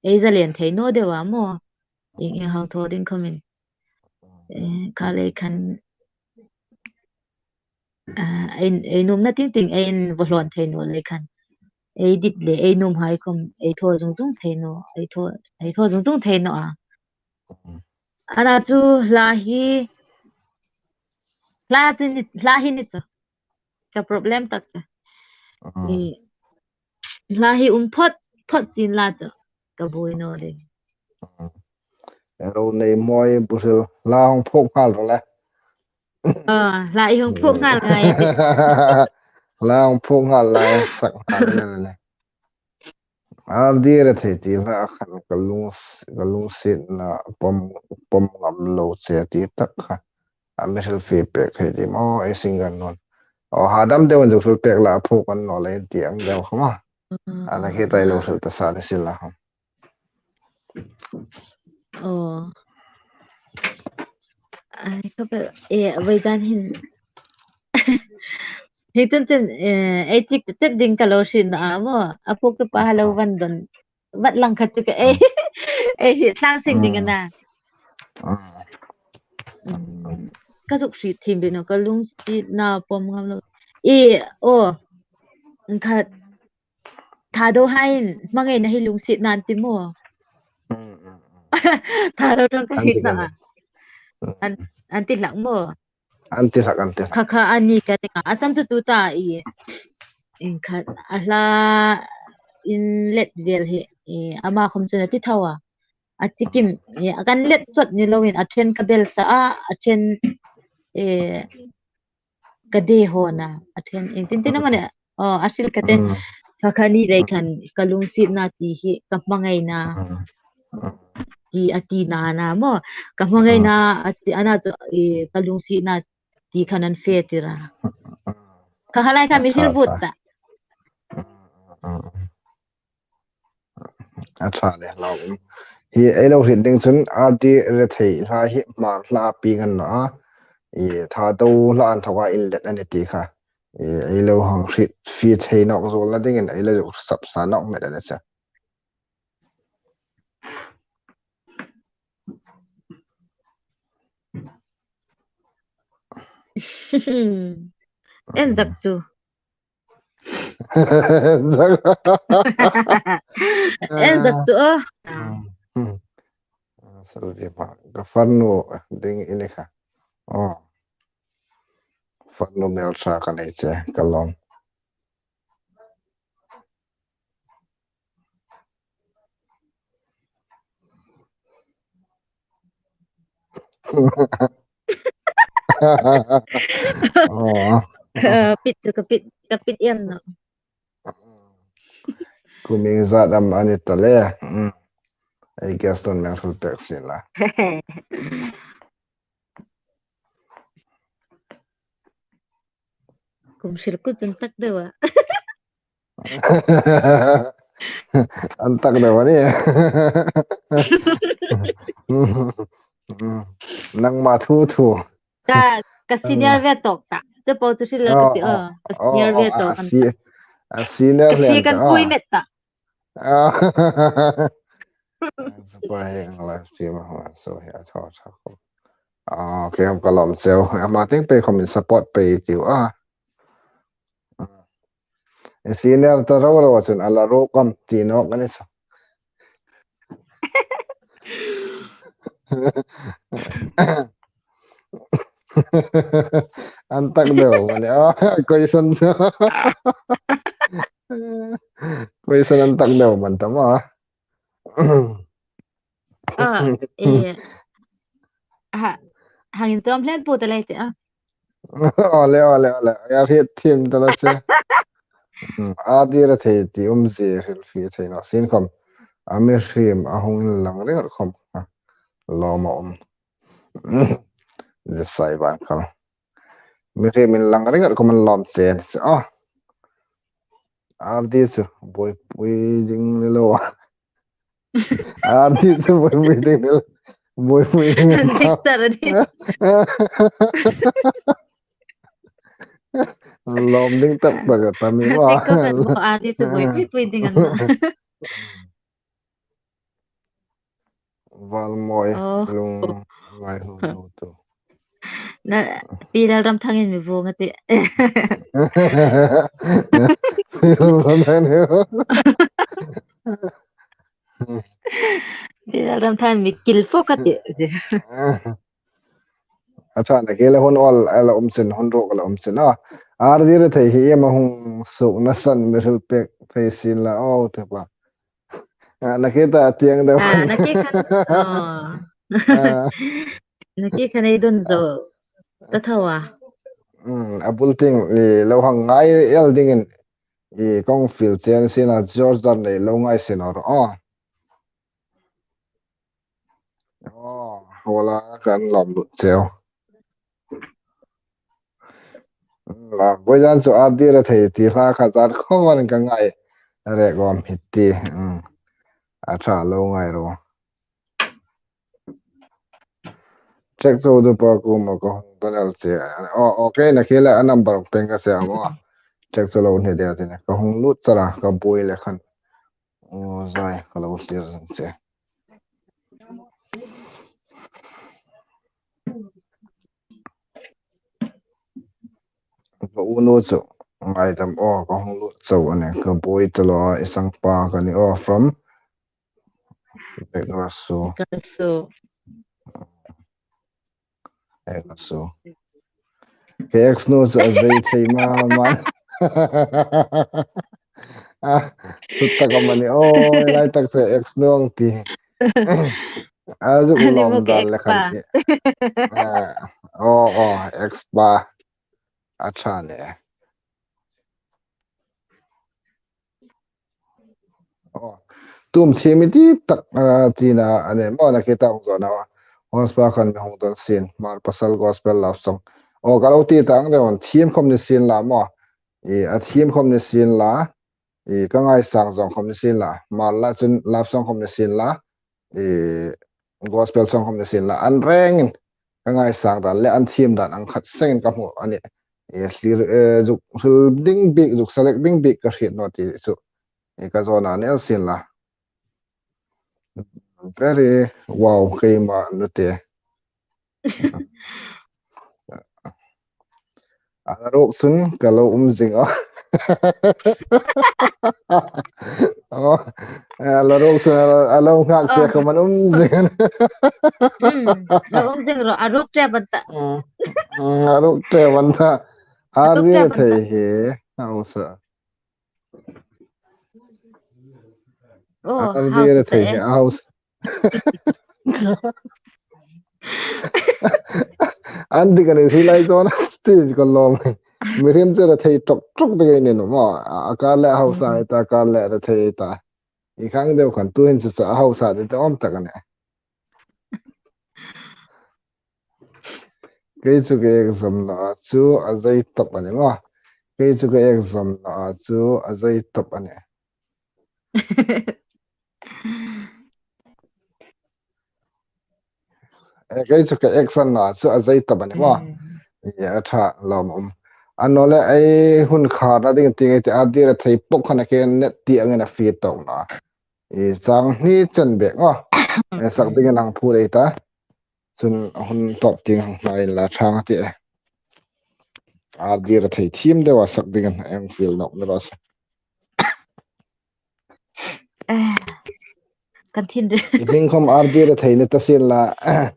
ei zalen thei naw deu a maw. Ieng ieng hang thaw ding khawmin, e, kha lei khan, a, ei, ei nuomna ting ting ei invaw hlawn thei naw lei khan, ei dit le ei nuomhai khawm ei thaw zung zung thei naw, ei thaw, ei thaw zung zung thei naw a. Ana chu hla hi, hla chu ni, hla hi ni chu ka problem tak chu. I, hla hi um phawt phawt sin la chu ka buoi naw ding. Ero nei mawi buhril hla hung phuok nghal ro le. A, hla i hung phuok nghal ngai. Hla hung phuok nghal lai sak nghal le le. Ardi Rethei ti hla khan ka lung, ka lungsietna pawm, pawm ngam lo che ti tak kha. A mi hrilfie pek thei ti maw, ei singer nun. O, hadam deu an zuk hril pek la, a phuok an naw le ti ang deu kha maw. Ana khi tai lo hril ta sa ni sila. O. Ai, ka pe, e, vai dan hin. Hi tun tun, e, ei chik tet ding ka lo hriet naw a maw. A phuok tu pa ha lo van don. Vat lang khat chu ka ei, ei hriet tlang seng ding a na. Mm. Ka zuk hriet thiem bik naw, ka lungsietna pawm ngam lo. E, o, khat, Thadou hai hmangaina hi lungsietna an ti maw. Mm, mm, mm. Thadou ṭawng ka hriet naw a. An, an ti hlak maw. An ti hlak, an ti hlak. Kha kha a ni ka ti ka. A san chu tu ta i. Ieng khat a hla inlet vel hi, e, ama khawm chun a ti tho a. A chikim, e, a kan let sawt ni loin a ṭhen ka bel sa a, a ṭhen, e, ka de hawn a, a ṭhen ieng tin tin amanih, o, a hril ka ti. Kha kha ni lei khan ka lungsietna ti hi ka hmangaina ti a tina a na maw. Ka hmangaina a ti, a na chu, e, ka lungsietna ti khan an fe tir a. Kha kha lai kha mi hril vut ta. A ṭha le lo. Hi ei lo hriet ding chun Ardi Rethei hla hi Hmar hla a pieng a ni naw a. I Thadou hla inthawka inlet a ni ti kha. I ei lo hang hriet fie thei nawk zuolna dingin ei lo zuk sap sa nawk met a ni chu. En zak chu. En zak chu, o. Salvi ma, ka farnu ding i ni kha. O. Farnu hmel ṭha ka nei che, ka lawm. O. Ka pit chu, ka pit, ka pit em naw. Kum ieng zat am a ni ta le. Mm. Ei guest nun mi hril pek sien la. Kum hril kut an tak deu a. An tak deu a nih. Nangma thu thu. Ka, ka senior ve tawk ta. Chu po chu hril ka ti, o, ka senior ve tawk an ta. A senior le an ta. Kan pui met ta. Support hi ang live stream a hma so hi a thaw tha ko. Ah, kei hom ka lawm cheu. Ama ting pei khom in support pei tiu a. Senior ta ro ro chun a la ro kam ti nawk a ni sa. An tak deu mani. Ah, question chu. Question an tak deu man ta ma. Ah, eh. Ha, hang inchawm hlen pu ta lei ti a. Ole, ole, ole. A hriet thiem ta la che. Hmm, a dira thei ti umzie hrilfie thei naw sien khom. A mihriem a hung inlang ringawt khom. Lawm a um. Zesai ban khal. Mihriem inlang ringawt khom an lawm che. Ah. Ardi chu buoipui ding ni lo. Ardi chu buoipui ding ni lo. Buoipui ding an ta. Diktar a nih. Lawm ding tak tak a ta mi ma. Diktar kan mo a ni chu buoipui ding an na. Valmawi. Oh. Lungngai hlu hlu tu. Na, Pi Lalramthangin mi vuong a tih. Pi Lalramthangin. Pi Lalramthangin mi kil fawk a tih. A ṭha, nakie le hun awl a la um chin, hun ruok a la um chin a. Ardi Rethei hi iem a hung suokna san mi hril pek thei sien la aw, te pa. A, nakie ta tieng deu. A, nakie khan. Oh. A. Nakie khan ei dun zo ta tho a. Mm, a bul tieng i lo hang ngai el dingin i kong fiel chen sien a, George Dar nei lo ngai sien aw. Oh. Oh, hola kan lawm lut cheu. La, voizan chu Ardi Rethei ti hla kha zat khawm an ka ngai rek awm hi ti. Mm. A ṭha lo ngai ro. Check zo du pa ku ma ka hung tuon el che. Oh, okay, nakie le a number peng ka se a maw. Check zo lo ni de ti ne. Ka hung lut chara ka buoi le khan. Oh, zai, ka lo hlir zing che. Ka unu chu ngaidam aw, ka hung lut chau a nih, ka buoi ta lo a, i sang pa ka ni aw, from Begrasu. Begrasu. Begrasu. Ka ex nu chu a zei thei ma ma. A, sut tak a mani. Oh, lai tak se ex nu ang ti. A zuk lawm dan le khan ti. A, oh, oh, ex pa. A ṭha ne. Oh, tum thiem i ti tak, ah, tina a nih maw, nakie ta hung zo na. Host pa khan mi hung don sin, Hmar pasal gospel love song. Oh, ka lo ti tang deu, thiem khawm ni sien la maw. I, a thiem khawm ni sien la. I, ka ngaisang zawng khawm ni sien la. Hmar la chun love song khawm ni sien la. I, gospel song khawm ni sien la. An rengin ka ngaisang dan le an thiem dan ang khat sengin ka hmu a nih. I, hlir, eh, zuk hril ding bik, zuk select ding bik ka hriet naw ti chu. I, ka zawna ni el sien la. Very wow, keima nu te. A la ruok chun ka lo um zing a. Oh, a la ruok chun a lo, a lo nghak che khawm an um zing. Hmm, lo um zing ro, a ruok ṭep an ta. Hmm, hmm, a ruok ṭep an ta. A ruok ṭep an ta. Ardi Rethei hi, a hausa. Oh, Ardi Rethei hi, a hausa. An dik a ni, hi lai zawn a, ti ka lawm. Mi hrim chu rethei ṭawk ṭawk ding ei ni naw maw. A kar le a hausa ei ta, a kar le rethei ei ta. I khang deu khan tuhin chu chu a hausa ding te awm tak a nih. Kei chu ka exam na chu a zei top a nih maw. Kei chu ka exam na chu a zei top a nih. Eh, kei chu ka exam na chu a zei top a nih maw. Hmm. I, a ṭha lawm um. Annawleh ei hun kharna ding ti ngei ti Ardi Rethei pawk khan a ke net ti angin a fie tawk na. I chang hni chen bek maw. Hmm. Eh, sak dingin hang phur ei ta. Chun hun tawp tieng hang hnain la ṭhang a ti e. Ardi Rethei thiem deu a sak dingin a hang fiel nawk ni raw se. Eh, kan thin re. I hming khawm Ardi Rethei ni ta sien la, eh,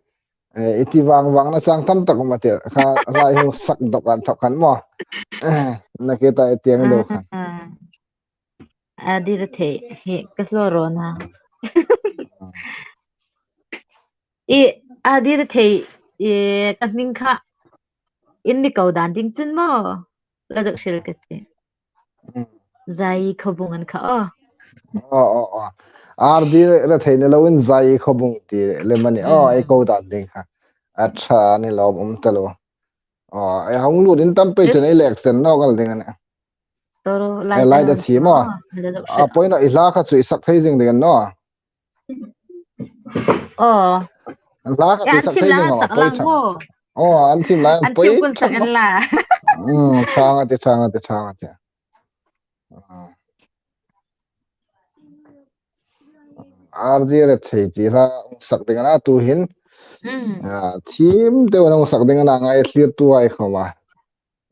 i ti vang vang na chang tam tak um a ti kha, lai hung sak dawk an thawk khan maw. Eh, nakie ta i tieng deu khan. Ah, Ardi Rethei hi ka hlaw rawn a. I, Ardi Rethei, i, ka hming kha in mi ko dan ding chun maw, la dawk hril ka ti. Mm. Zai Khawbung an kha aw. Aw, aw, aw. Ardi Rethei ni loin Zai Khawbung ti lem a nih. Aw, mm, ei ko dan ding kha. A ṭha ni lawm um ta lo. Aw, ei hung lut in tam pei chun ei lek sen nawk el ding a nih. Toro, eh, lai lai ta ta thiem aw. Aw, la dawk hril. A poi naw, i hla kha chu i sak thei zing ding a ni naw. Aw. Hla kha chu sak thei ding a, poi thang. Oh, an thim lai an poi thang. An thim kun sak an la. Hmm, thang a ti, thang a ti, thang a ti. Hmm. Ardi Rethei ti hla sak ding a na tu hin. Hmm. Ah, thim te hla sak ding a na, ngaithlirtu ai khawma.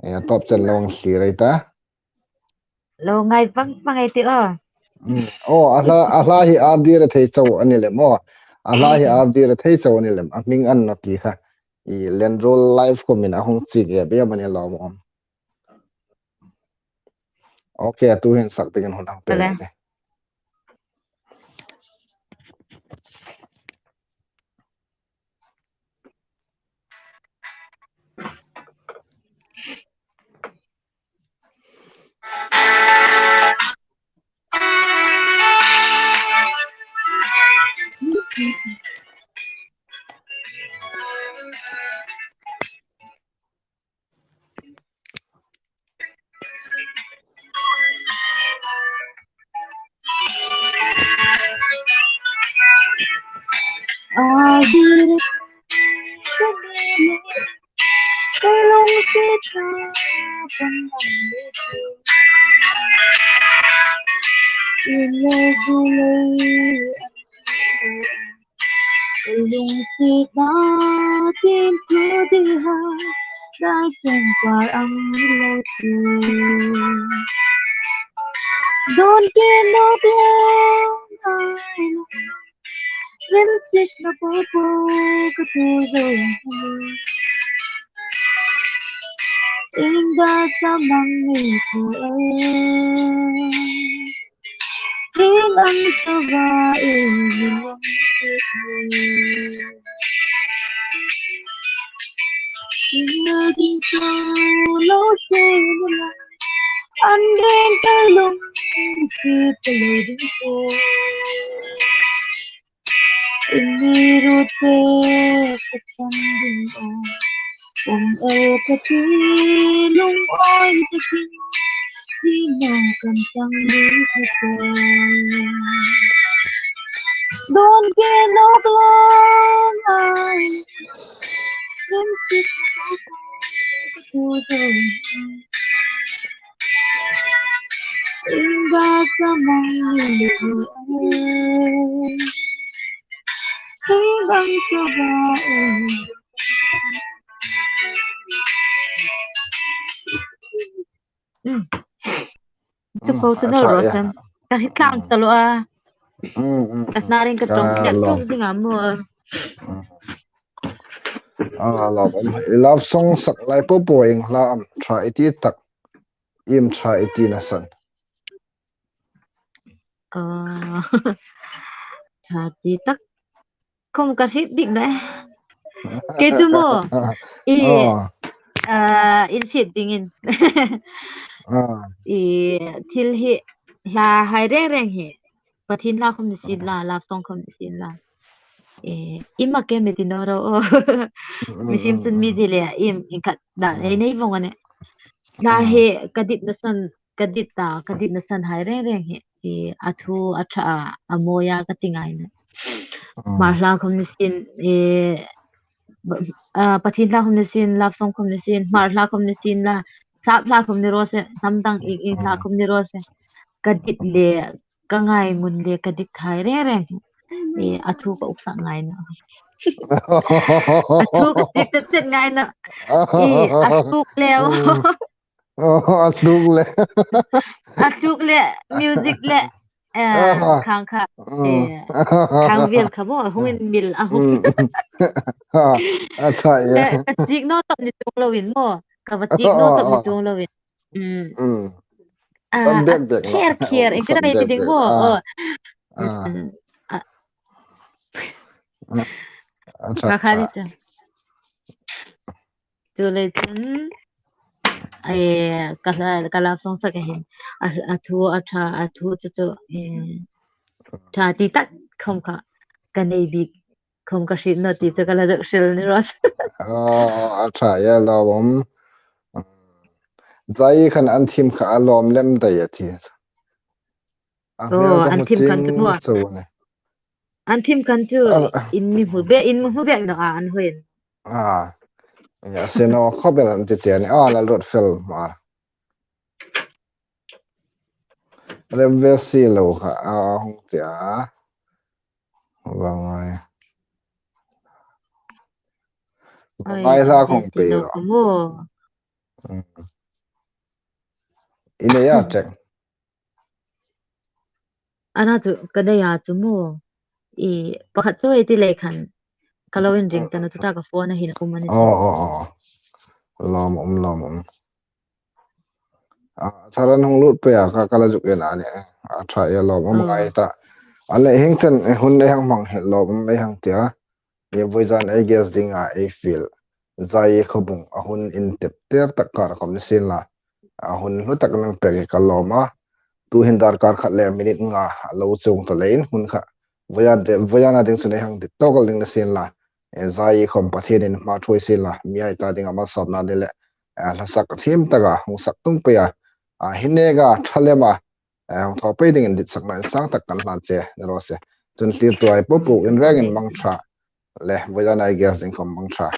Eh, top chen lo hang thlir ei ta. Lo ngai pang pang ei ti aw. Mm. Oh, a hla, a hla hi Ardi Rethei chau a ni lem aw. A hla hi Ardi Rethei chau a ni lem. A hming an naw ti kha. I Lenrul Live khawmin a hung chik e, be mani lo mo. Okay, tu hin sak dingin hun hang pe. Kale. Lungsietna tin thu di ha, dai seng par ang lo tu. Don ke no ke ai lo, rim sik na po po ka tu zo. Inda sa mang ni thu ai. Ring ang sa va e, ring ang sa va e. Ring ang sa lo se na la. An ring ka lung si ka lo ding ko. Inni rute ka chang ding o. Om el ka ti lung oi ka ti. Ti no kan chang ding ka ti. Don ke no blang ai. Lim sit ka tu tu. Inda sa mang ni lu. Hei bang sa ba e. Mm. Tu ko tu no ro sem. Ka hriet tlang ta lo a. Mm, mm. Ka hnaring ka tong ka tu ding a mo. Mm. A, love, um, love song sak lai po po ing hla am ṭha i ti tak. Im ṭha i tina san. Ah, ṭha ti tak. Khom ka hriet bik dai. Kei tu mo. I, ah, in hriet dingin. Ah. I thil hi hla hai reng reng hi. Pathien hla khom ni sien la, love song khom ni sien la. Eh, i ma ke mi ti no ro o. Mm, mm, mm. Mi sim chun mi di le, im, in khat da, mm, ei nei vong a ne. Hla hi ka dit na san, ka dit ta, ka dit na san hai reng reng hi. I a thu a ṭha a, a mawi a ka ti ngai na. Mm. Hmar hla khom ni sien, eh, ba-, ah, Pathien hla khom ni sien, love song khom ni sien, Hmar hla khom ni sien la, sap hla khom ni ro se, hnam dang ing ing hla khom ni ro se. Ka dit le, ka ngai ngun le ka dit hai reng reng. E, a thu ka uksak ngai na. A thu ka chik chet chet ngai na. E, a tluk le. Mm. Oh, a tluk le. A tluk le, music le. Eh, khang kha. Mm. Eh, khang vial kha bo, hung in mil a hung. Mm. A ṭha e. Ka, ka chik naw tawp ni chuong lovin mo. Ka va chik naw tawp ni chuong lovin. Mm. Mm. Ah, bek, bek, kher, kher, in ka dai ti ding mo. Ah. Oh. Ah. Mm. Ah. Mm. A ṭha, kha kha ni chu. Chuleiin, eh, ka la, ka love song sak a hin. A, a thu, a ṭha, a thu chu chu, eh, ṭha ti tak khom kha. Ka nei bik. Khom ka hriet naw ti chu ka la dawk hril ni ro. Oh, a ṭha e lawm. Zai khan an thim kha a lawm lem dai a ti. A hmel ka hmu ching chau a nih. An thim khan chu in mi hmu bek, in mi hmu bek naw a an hoi. A. Ya, se naw khop el an ti che ni. A, Lalruotfel Hmar. Rem ve si lo kha, a hung ti a. Vangai. Vangai hla khong pe ro. Mo. Mm. I nei a cheng. Ana chu ka nei a chu mo. I pakhat chu ei ti lei khan. Ka lo inring ta naw chu ta ka phone a hin a um a ni. Oh, oh, oh. Lawm um, lawm um. A, thar an hung lut pei a, ka, ka la zuk en a ni. A ṭha e, lawm um ngai ta. A le hieng chen, eh, hun ei hang hmang hi lawm um ei hang ti a. Ni vawizan ei guest dinga ei fiel. Zai khawbung a hun intep ter tak kar khawm ni sien la. A hun hlu tak nang pek hi ka lawm a. Tuhin darkar khat le minute nga a lo chuong ta leiin hun kha. Voya de, voya na ding chu nei hang dit tawk ding ni sien la. Eh, zai khawm Pathienin hma thuoi sien la. Mi hai ta ding a malsawmna ni le. Eh, hla sak thiem taka hung sak tung pei a. A, hi neka ṭha lem a. Eh, hung thaw pei dingin dit sakna insang tak kan hlan che ni raw se. Chun thlirtu hai po po in rengin mang ṭha. Le, voya na ei guest ding khawm mang ṭha.